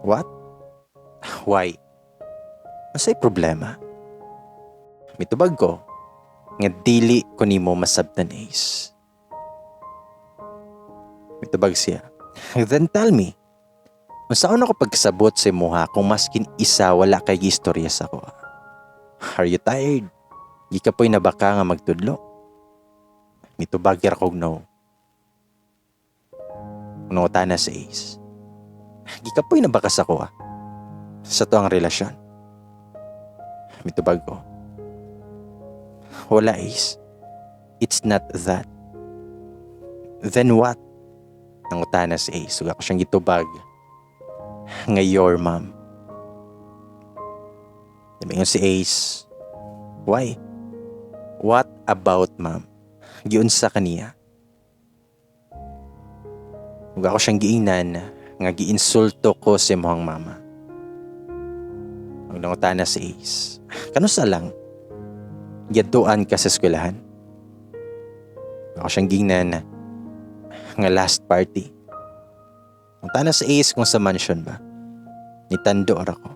"What? Why? Unsay problema?" Mitubag ko, nga dili ko nimo masabtan, Ace. Mitubag siya, "Then tell me. Unsaon ako pagkasabot sa imuha kung maskin isa wala kay gistorya sa ako? Are you tired? Gikapoy na ba ka nga magtudlo?" Mitubag ra kog no. Nangutana si Ace, "Gikapoy na ba ka sa akoa? Sa atoang relasyon?" Mitubag ko, "Wala, Ace. It's not that." "Then what?" Nangutana si Ace. Ug ako siyang gitubag nga your mom. Mingon si Ace, "Why? What about Mom? Giunsa kaniya?" Ug ako siyang giingnan nga giinsulto ko si imong mama. Ug nangutana si Ace, "Kanusa lang? Giadtuan ka sa eskwelahan?" Ako siyang giingnan nga last party. Nangutana si Ace kung sa mansion ba. Nitando ra ko.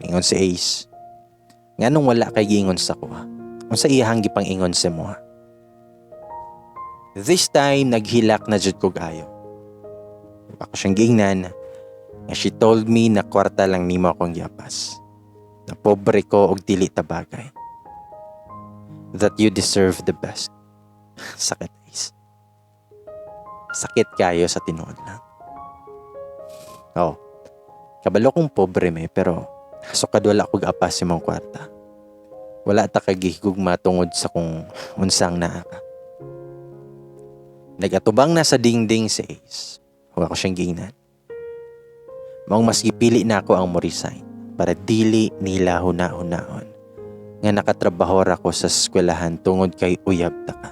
Ingon si Ace, "Nganong wala kay giingon sa akoa? Unsa iyahang gipang-ingon sa imoha?" This time, naghilak na jud kog ayo. Ako siyang giingnan nga she told me na kwarta lang nimo akong giapas. Na pobre ko og dili ta bagay. That you deserve the best. Sakit, Ace. Sakit kayo sa tinuod lang. Oh, kabalo kong pobre me, pero sukad wala kog apas imong kwarta. Wala ta kagihigugma tungod sa kung unsang naa ka. Nagatubang na sa dingding si Ace. Wa ko siyang giingnan. Maong mas gipili na ako ang mo-resign para dili nila huna-hunaon nga nakatrabaho ra ko sa eskwelahan tungod kay uyab ta ka.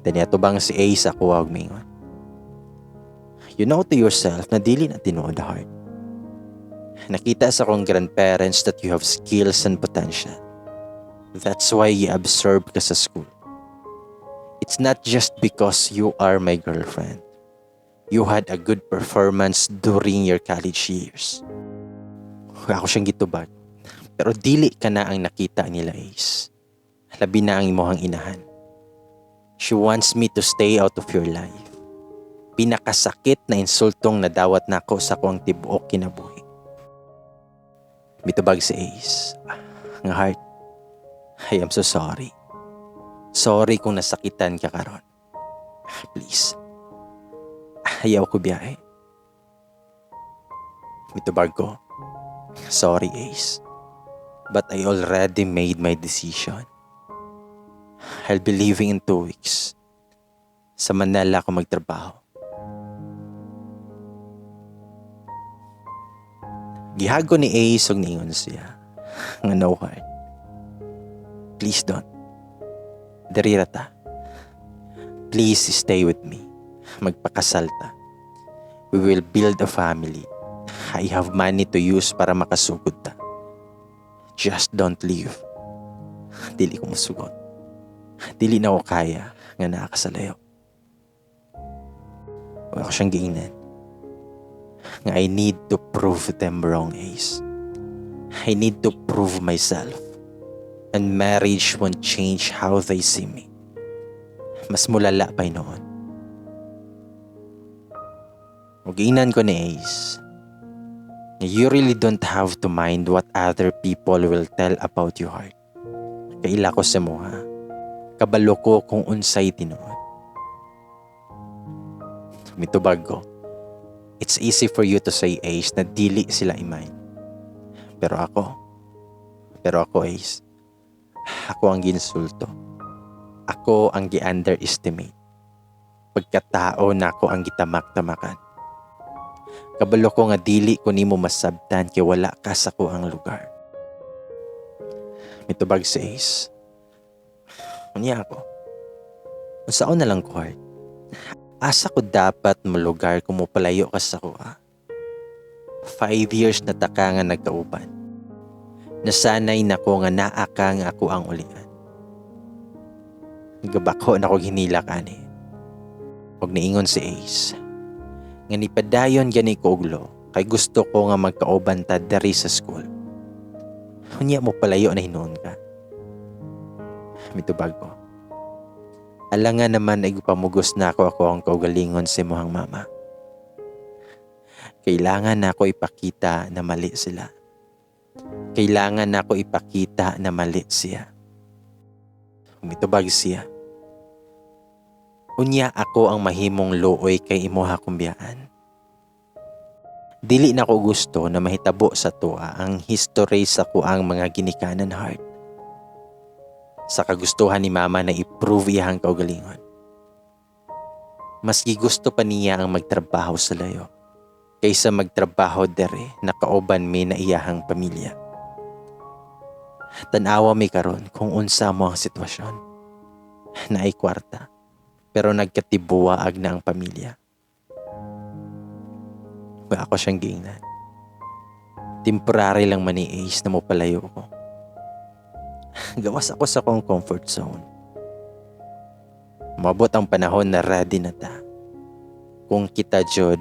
Then atubang si Ace ako og mingon. "You know to yourself na dili na tinuod, heart. Nakita sa akong grandparents that you have skills and potential. That's why you absorb ka sa school. It's not just because you are my girlfriend. You had a good performance during your college years." Ako siyang gitubag. "Pero dili ka na ang nakita nila, Ace. Labi na ang imuhang inahan. She wants me to stay out of your life. Pinakasakit na insultong nadawat nako sa akong tibuok kinabuhi." Mitubag si Ace. Nga, "Heart, I am so sorry. Sorry kung nasakitan ka karon. Please. Ayaw ko biyahe." Mitubag ko. "Sorry, Ace. But I already made my decision. I'll be leaving in 2 weeks. Sa Manila ako magtrabaho." Gihug ko ni Ace ug niingon siya nga, "No, heart. Please don't. Diri ra ta. Please stay with me. Magpakasal ta. We will build a family. I have money to use para makasugod ta. Just don't leave." "Dili ko musugot. Dili na ko kaya nga naa ka sa layo." Wa ko siyang giingnan nga I need to prove them wrong, Ace. I need to prove myself. And marriage won't change how they see me. Mas mulala pa noon." Ug giingnan ko ni Ace, "You really don't have to mind what other people will tell about your, heart. Kaila ko sa imo ha. Kabalo ko kung unsay tinuod." Mitubag ko. "It's easy for you to say, Ace, na dili sila i-mind. Pero ako, Ace, ako ang ginsulto. Ako ang gi-underestimate. Pagkatao na ako ang gitamak-tamakan. Kabalo ko nga dili ko nimo masabtan kay wala ka sa ang lugar." Mitubag si Ace. "Unya ako. Unsaon na lang ko, heart? Asa ko dapat molugar kung mopalayo ka sa akoa? 5 years na ta ka nga nagkauban. Nasanay na ko nga naa ka nga ako ang ulian." Gabako na ko hinilak ani. Ug niingon si Ace nga nipadayon gani ko og law kay gusto ko nga magkauban ta diri sa school. Unya mo palayo na hinuon ka." Mitubag ko. "Alangan naman ay pamugos na ako ako ang kaugalingon sa imuhang mama. Kailangan na ako ipakita na mali sila. Kailangan na ako ipakita na mali siya." Mitubag siya. "Unya ako ang mahimong luoy kay imuha kong biyaan. Dili na ko gusto na mahitabo sa atoa ang history sa kuang mga ginikanan, heart." Sa kagustuhan ni mama na i-prove iyang kaugalingon. Mas gigusto pa niya ang magtrabaho sa layo kaysa magtrabaho dere na kauban mi na iyahang pamilya. Tanawa mi karon kung unsa mo ang sitwasyon. Naay kwarta, pero nagkatibuwaag na ang pamilya." Wa ako siyang giingnan. "Temporary lang man ni Ace na mopalayo ko. Gawas ako sa akong comfort zone. Moabot ang panahon na ready na ta. Kung kita jud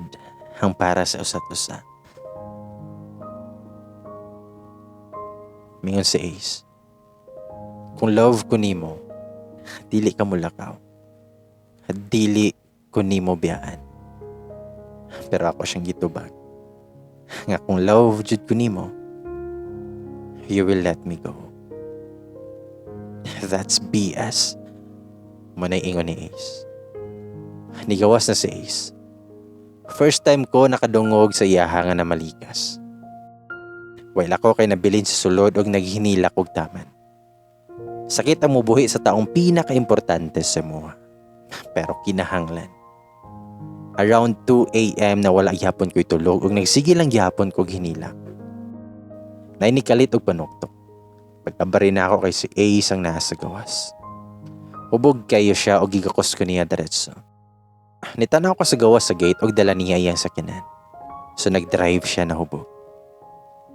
ang para sa usa't usa." Mingon si Ace. "Kung love ko nimo, Dili ka mulakaw. Dili ko nimo biyaan. Pero ako siyang gitubag nga kung love jud ko nimo, you will let me go. "That's BS." Mao na ingon ni Ace. Nigawas na si Ace. First time ko nakadungog sa iyaha nga namalikas. While ako kay nabilin sa sulod og naghinilak og taman. Sakit ang mubuhi sa taong pinakaimportante sa imoha. Pero kinahanglan. Around 2 a.m. na wala gihapon ko'y tulog ug nagsige lang gihapon kog hinilak. Naay nikalit og panuktok. Pagkabari nako kay si Ace ang naa sa gawas. Hubog kayo siya og gigakos ko niya diretso. Nitanaw ko sa gawas sa gate og dala niya iyang sakyanan. So nag-drive siya na hubog.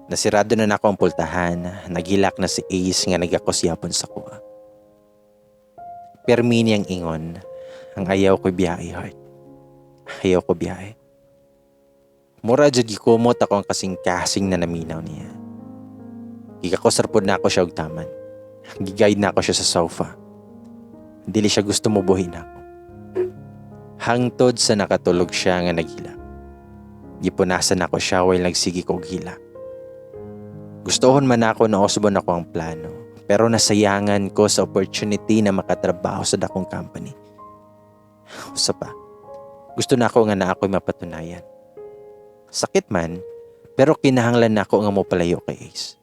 Nasirado na nako ang pultahan, naghilak na si Ace nga nagakos yapon sa kuha. Permi niyang ingon, ang ayaw ko biyahe, heart. Ayaw ko biyahe. Mura jud gikumot ako ang kasing-kasing na naminaw niya. Gigakos ra pod nako siya og taman. Gi-guide nako siya sa sofa. Dili siya gusto mobuhi nako. Hangtod sa nakatulog siya nga naghilak. Gipunasan nako siya while nagsige ko og hilak. Gustohon man ako na usbon ako ang plano, pero nasayangan ko sa opportunity na makatrabaho sa dakong company. Usa pa, gusto nako nga naa ko'y mapatunayan. Sakit man, pero kinahanglan nako nga mopalayo kay Ace.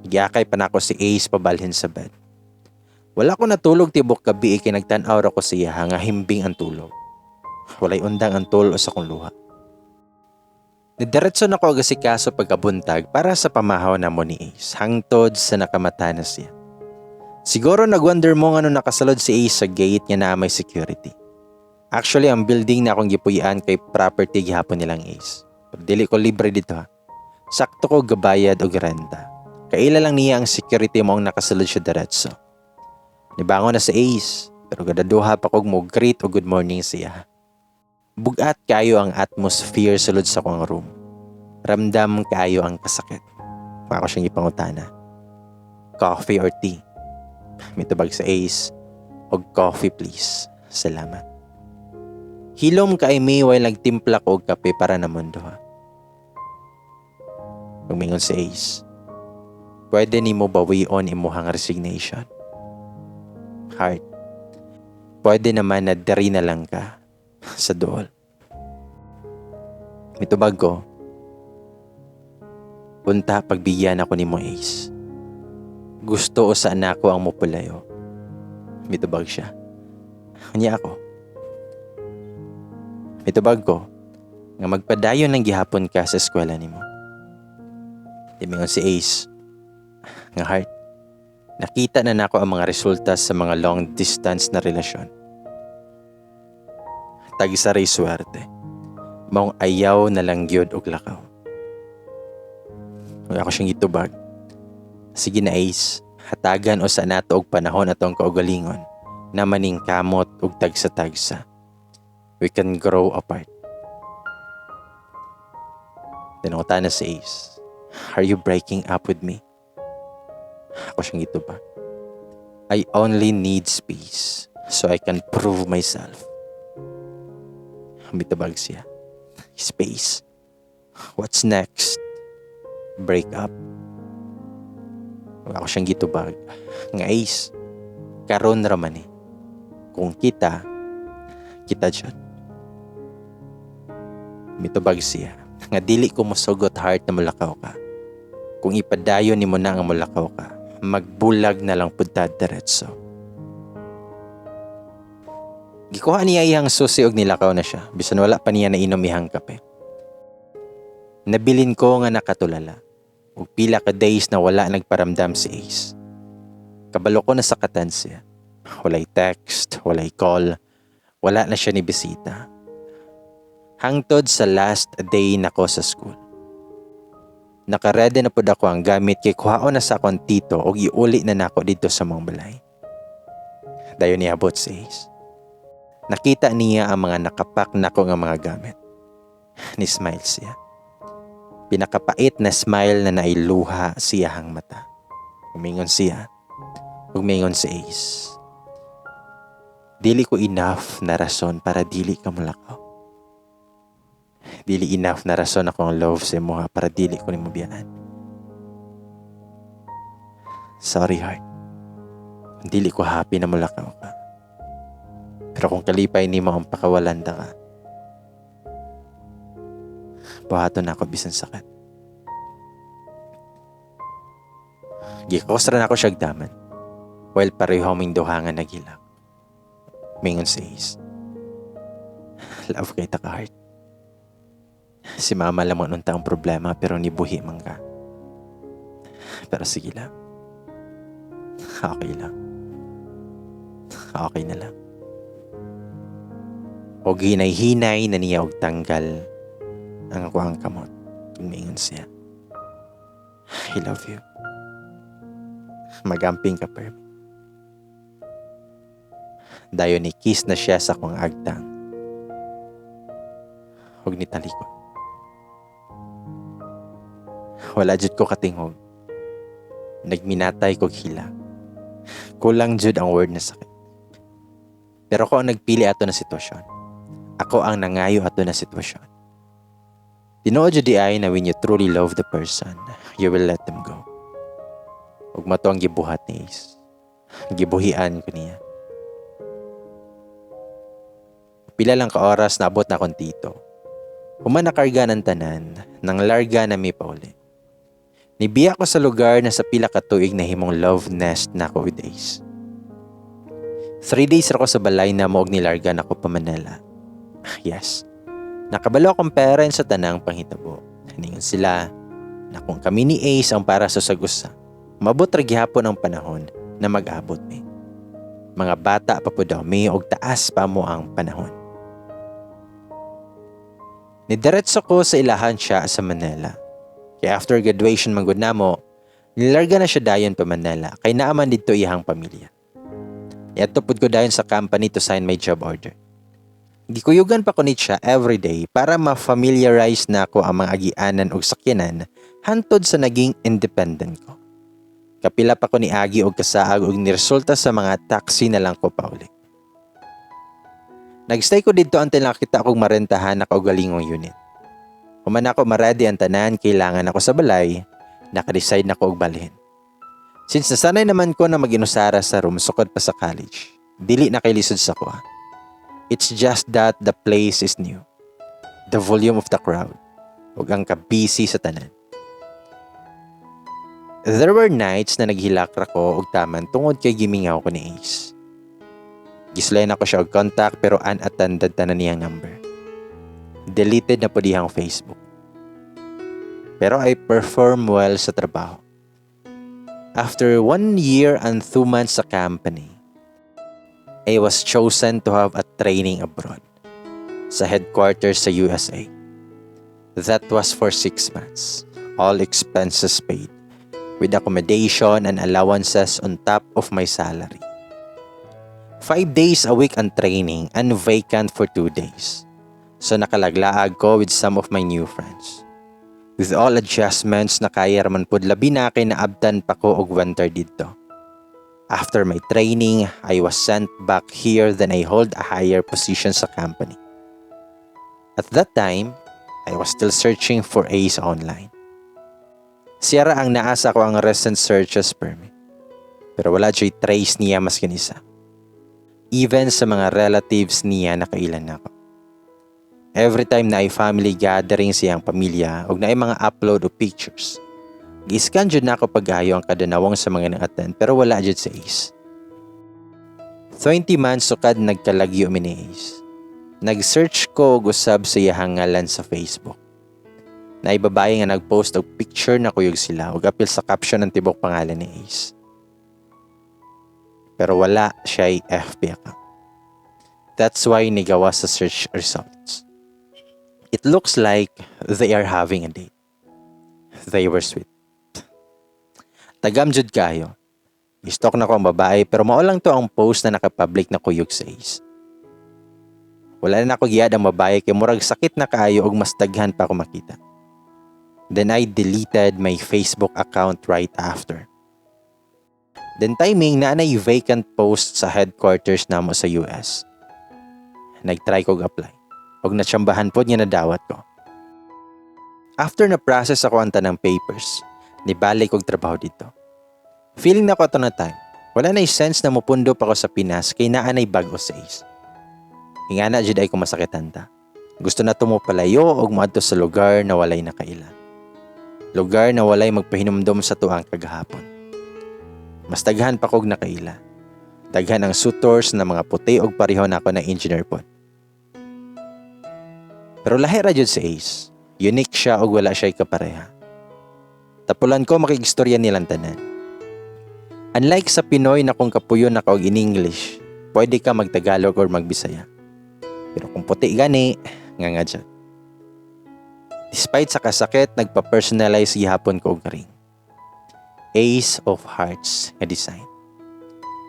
Giakay pa nako si Ace pabalhin sa bed. Wala ko natulog tibok gabi kay nagtan-aw ra ko sa iya nga himbing ang tulog. Walay undang ang tulo sa akong luha. Nidiretso na ko og asikaso pagkabuntag para sa pamahaw namo ni Ace hangtod sa nakamata na siya. Siguro nagwonder mo ngano nakasulod si Ace sa gate nga naa may security. Actually, ang building na akong gipuy-an kay property gihapon nilang Ace. Pero dili ko libre didto ha. Sakto ko gabayad og renta. Kaila lang niya ang security maong nakasulod siya diretso. Nibangon na si Ace, pero gadaduha pa kog mo greet o good morning siya. Bugat kayo ang atmosphere sulod sa akong room. Ramdam kayo ang kasakit. Ako siyang ipangutana. "Coffee or tea?" Mitubag sa Ace, "Og coffee, please. Salamat." Hilom kay mi while nagtimpla ko og kape para namong duha. Mingon si Ace, "Pwede nimo bawion imuhang resignation. Heart, pwede naman na diri na lang ka sa duol." Mitubag ko, "Unta pagbigyan ako nimo, Ace. Gusto usa nako ang mupulayo." Mitubag siya, "Unya ako?" Mitubag ko, nga magpadayon ng gihapon ka sa eskwela nimo. Miingon si Ace, nga heart, nakita na nako ang mga resulta sa mga long distance na relasyon. Tagsa ray swerte. Maong ayaw na lang gyud og lakaw. Ug ako siyang gitubag, "Sige na, Ace, hatagan usa nato og panahon atong kaugalingon na maningkamot og tagsa-tagsa. We can grow apart." Nangutana si Ace, "Are you breaking up with me?" Ako siyang gitubag, "I only need space so I can prove myself." Mitubag siya, "Space. What's next? Break up?" Ako siyang gitubag nga Ace, karon ra man eh. Kung kita, kita jud. Mitubag siya nga dili ko mosugot, heart, na mulakaw ka. Kung ipadayon nimo na nga mulakaw ka, magbulag na lang pud ta diretso. Gikuha niya iyang susi og nilakaw na siya, bisan wala pa niya nainom iyang kape. Nabilin ko nga nakatulala. Ug pila ka days na wala nagparamdam si Ace. Kabalo ko na sakatan siya. Walay text, walay call, wala na siya ni bisita. Hangtod sa last day nako sa school. Nakaredy na pud ako ang gamit kay kuhaon na sa akong tito og iuli na nako didto sa among balay. Dayon niabot si Ace. Nakita niya ang mga nakapak nako nga mga gamit. Ni-smile siya. Pinakapait na smile na nailuha sa iyahang mata. Umingon siya, Ug mingon si Ace, "Dili ko enough na rason para dili ka mulakaw. Dili enough na rason ako ang love sa imo para dili ko nimo biyaan. Sorry, heart. Dili ko happy na mulakaw ka. Pero kung kalipay nimo ang pakawalan ta ka, buhaton nako bisan sakit." Gikos ra nako siya daman. While pareho aming duha nga naghilak. Mingon si Ace, "Love kay ta ka, heart. Si mama lang man unta ang problema, pero nibuhi man ka. Pero sige lang. Okay lang. Okay na lang." Og hinay-hinay na niya og tanggal ang akoang kamot. Mingon siya, "I love you. Magamping ka permi." Dayon ni kiss na siya sa akong agtang. Ug nitalikod. Wala jud ko katingog. Nagminatay kog hilak. Kulang jud ang word na sakit. Pero ako ang nagpili ato na sitwasyon. Ako ang nangayo ato na sitwasyon. Tinuod jud diay na when you truly love the person, you will let them go. Ug mao to ang gibuhat ni Ace. Gibuhian ko niya. Pila lang ka oras, naabot na akong tito. Human nakarga ng tanan, nang larga na mi pauli. Nibiya ko sa lugar na sa pila ka tuig na himong love nest na ako with Ace. 3 days ra ko sa balay na mo og nilarga na ko pa Manila. Yes. Nakabalo akong parents sa tanang panghitabo. Ningon sila na kung kami ni Ace ang para sa usa, mabot ra gihapon ang panahon na mag-abot mi. Mga bata pa pud daw mi og taas pa mo ang panahon. Nidiretso ko sa ilahan siya sa Manila. Kaya after graduation man gud namo, nilarga na siya dayon pa Manila kay naaman didto iyang pamilya. Niadto pud ko dayon sa company to sign my job order. Gikuyugan pa ko ni siya everyday para ma-familiarize na ako ang mga agianan og sakyanan hantod sa naging independent ko. Kapila pa ko ni agi og kasaag og niresulta sa mga taxi na lang ko pauli. Nagstay ko didto until nakita akong marentahan na kaugalingong unit. Human ako ma-ready ang tanan, kailangan ako sa balay, naka-decide na ko og balhin. Since nasanay naman ko na mag-inusara sa room sukod pa sa college, dili na kay lisod sa kuha. It's just that the place is new. The volume of the crowd. Ug ang ka-busy sa tanan. There were nights na naghilak ra ko og taman tungod kay gimingaw ko ni Ace. Gisulayan ako siya og contact pero unattended tanan niyang number. Deleted na po dihang Facebook. Pero I perform well sa trabaho. After 1 year and 2 months sa company, I was chosen to have a training abroad sa headquarters sa USA. That was for 6 months. All expenses paid, with accommodation and allowances on top of my salary. 5 days a week ang training and vacant for 2 days. So nakalaglaag ko with some of my new friends. With all adjustments na kaya raman pud, labi na kay naabtan pa ko og winter didto. After my training, I was sent back here, then I hold a higher position sa company. At that time, I was still searching for Ace online. Siya ra ang naa sa akoang recent searches permi. Pero wala jud trace niya maskin isa. Even sa mga relatives niya nakailan nako. Every time na ay family gathering siyang pamilya o na ay mga upload o pictures, gi-scan jud nako pag-ayo ang kadanawong sa mga nang-attend pero wala jud sa Ace. 20 months sukad nagkalagyo mi ni Ace. Nag-search ko og usab sa iyahang ngalan sa Facebook. Naay babae nga nag-post og picture na kuyog sila ug apil sa caption ng tibok pangalan ni Ace. Pero wala siya FB account. That's why nigawa sa search results. It looks like they are having a date. They were sweet. Tagam jud kayo. I-stalk na ko ang babae pero mao lang to ang post na naka-public na kuyog sa Ace. Wala na nako gi-add ang babae kay murag sakit na kaayo og mas daghan pa ako makita. Then I deleted my Facebook account right after. Then timing naa nay vacant post sa headquarters namo sa US. Nag-try kog apply. Og natsambahan pod nga nadawat ko. After na process ako ang tanang papers, nibalik kog trabaho didto. Feeling nako ato na time, wala na sense na mupundo pa ko sa Pinas kay naa nay bag-o sa Ace. Ingana jud ay ko masakitan ta. Gusto na to mo palayo og moadto sa lugar na walay nakaila. Lugar na walay magpahinumdom sa tuang kagahapon. Mas daghan pa kog nakaila. Daghan ang suitors na mga puti og pareho nako na engineer pod. Pero lahi ra jud si Ace. Unique siya og wala siya kapareha. Tapulan ko makigstorya nilang tanan. Unlike sa Pinoy na kung kapuyon na ka og in English, pwede ka magtagalog or magbisaya. Pero kung puti gani, nga nga dyan. Despite sa kasakit, nagpa-personalize gihapon ko og ring. Ace of Hearts nga design.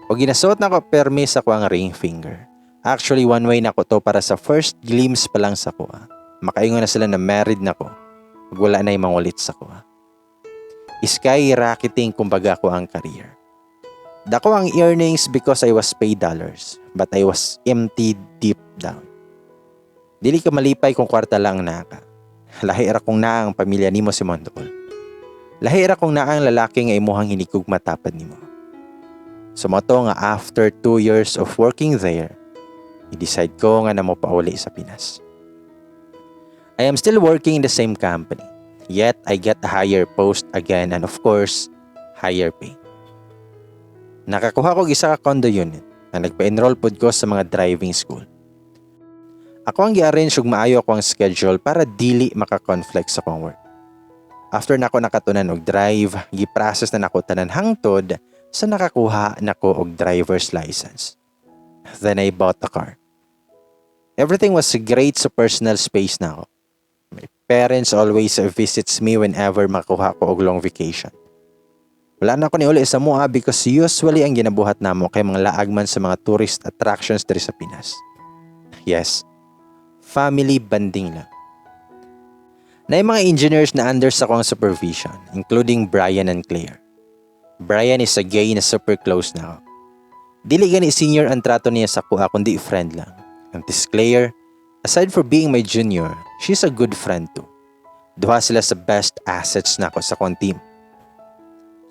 Og ginasuot nako permi sa akoang ring finger. Actually, one way nako to para sa first glimpse pa lang sa akoa. Makaingon na sila na married na ko. Ug wala na mangulit sa akoa. Skyrocketing kumbaga ko ang career. Dako ang earnings because I was paid dollars, but I was empty deep down. Dili ka malipay kung kwarta lang naa ka. Lahi ra kung naa ang pamilya nimo sa imong duol. Lahi ra kung naa ang lalaki nga imuhang hinigugma tapad nimo. So mao to nga after 2 years of working there, i-decide ko nga na mo pauli sa Pinas. I am still working in the same company. Yet I get a higher post again and, of course, higher pay. Nakakuha ko isa ka condo unit na nagpa-enroll pod ko sa mga driving school. Ako ang gi-arrange ug maayo ako ang schedule para dili maka-conflict sa akong work. After nako nakatunan og drive, gi-process na nako tanan hangtod sa nakakuha nako og driver's license. Then I bought a car. Everything was great sa personal space nako. My parents always visits me whenever makuha ko og long vacation. Wala na ko niuli sa amoa because usually ang ginabuhat namo kay mga laag man sa mga tourist attractions diri sa Pinas. Yes, family bonding lang. Naay mga engineers na under sa akong supervision, including Brian and Claire. Brian is a gay na super close na ako. Dili gani senior ang trato niya sa akoa kundi friend lang. And this Claire, aside for being my junior, she's a good friend too. Duha sila sa best assets nako sa akong team.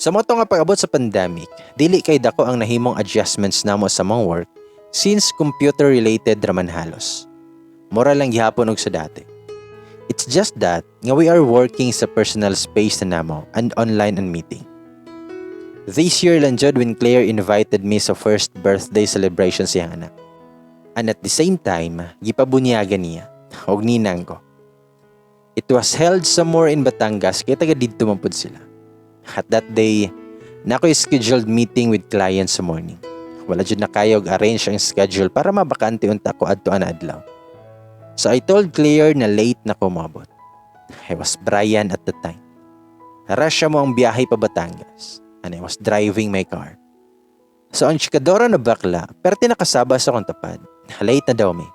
Sa mao to nga pag-abot sa pandemic, dili kay dako ang nahimong adjustments namo sa among work since computer related raman halos. Mura lang gihapon og sa dati. It's just that nga we are working sa personal space na namo and online ang meeting. This year lang jud when Claire invited me sa first birthday celebration sa iyang anak. And at the same time, gipabunyagan niya og ninang ko. It was held somewhere in Batangas kay taga didto man pud sila. At that day, naa ko'y scheduled meeting with clients sa morning. Wala jud na kayo arrange ang schedule para mabakante unta ko adto ana adlaw. So I told Claire na late na ko moabot. I was Brian at the time. Rush mo ang biyahe pa Batangas and I was driving my car. So ang chikadora na bakla, pero tinakasaba sa akong tapad. Late na daw mi.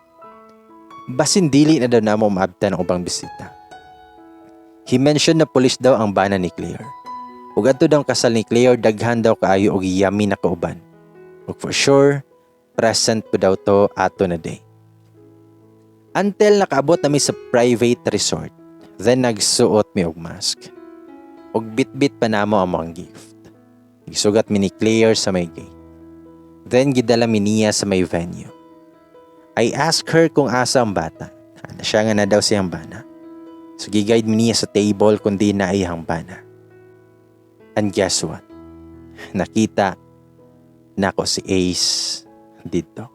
Basin dili na daw namo maabtan ang ubang bisita. He mentioned na pulis daw ang bana ni Claire. Ug adto daw ang kasal ni Claire, daghan daw kaayo og yummy na kauban. Ug for sure, present po daw to ato na day. Until nakaabot nami sa private resort. Then nagsuot mi og mask. Ug bitbit pa namo ang mga gift. Gisugat mi ni Claire sa may gate. Then gidala mi niya sa may venue. I asked her kung asa ang bata. Ana siya nga naa daw siyang bana. So gi-guide mi niya sa table kung diin naa iyang bana. And guess what? Nakita nako si Ace didto.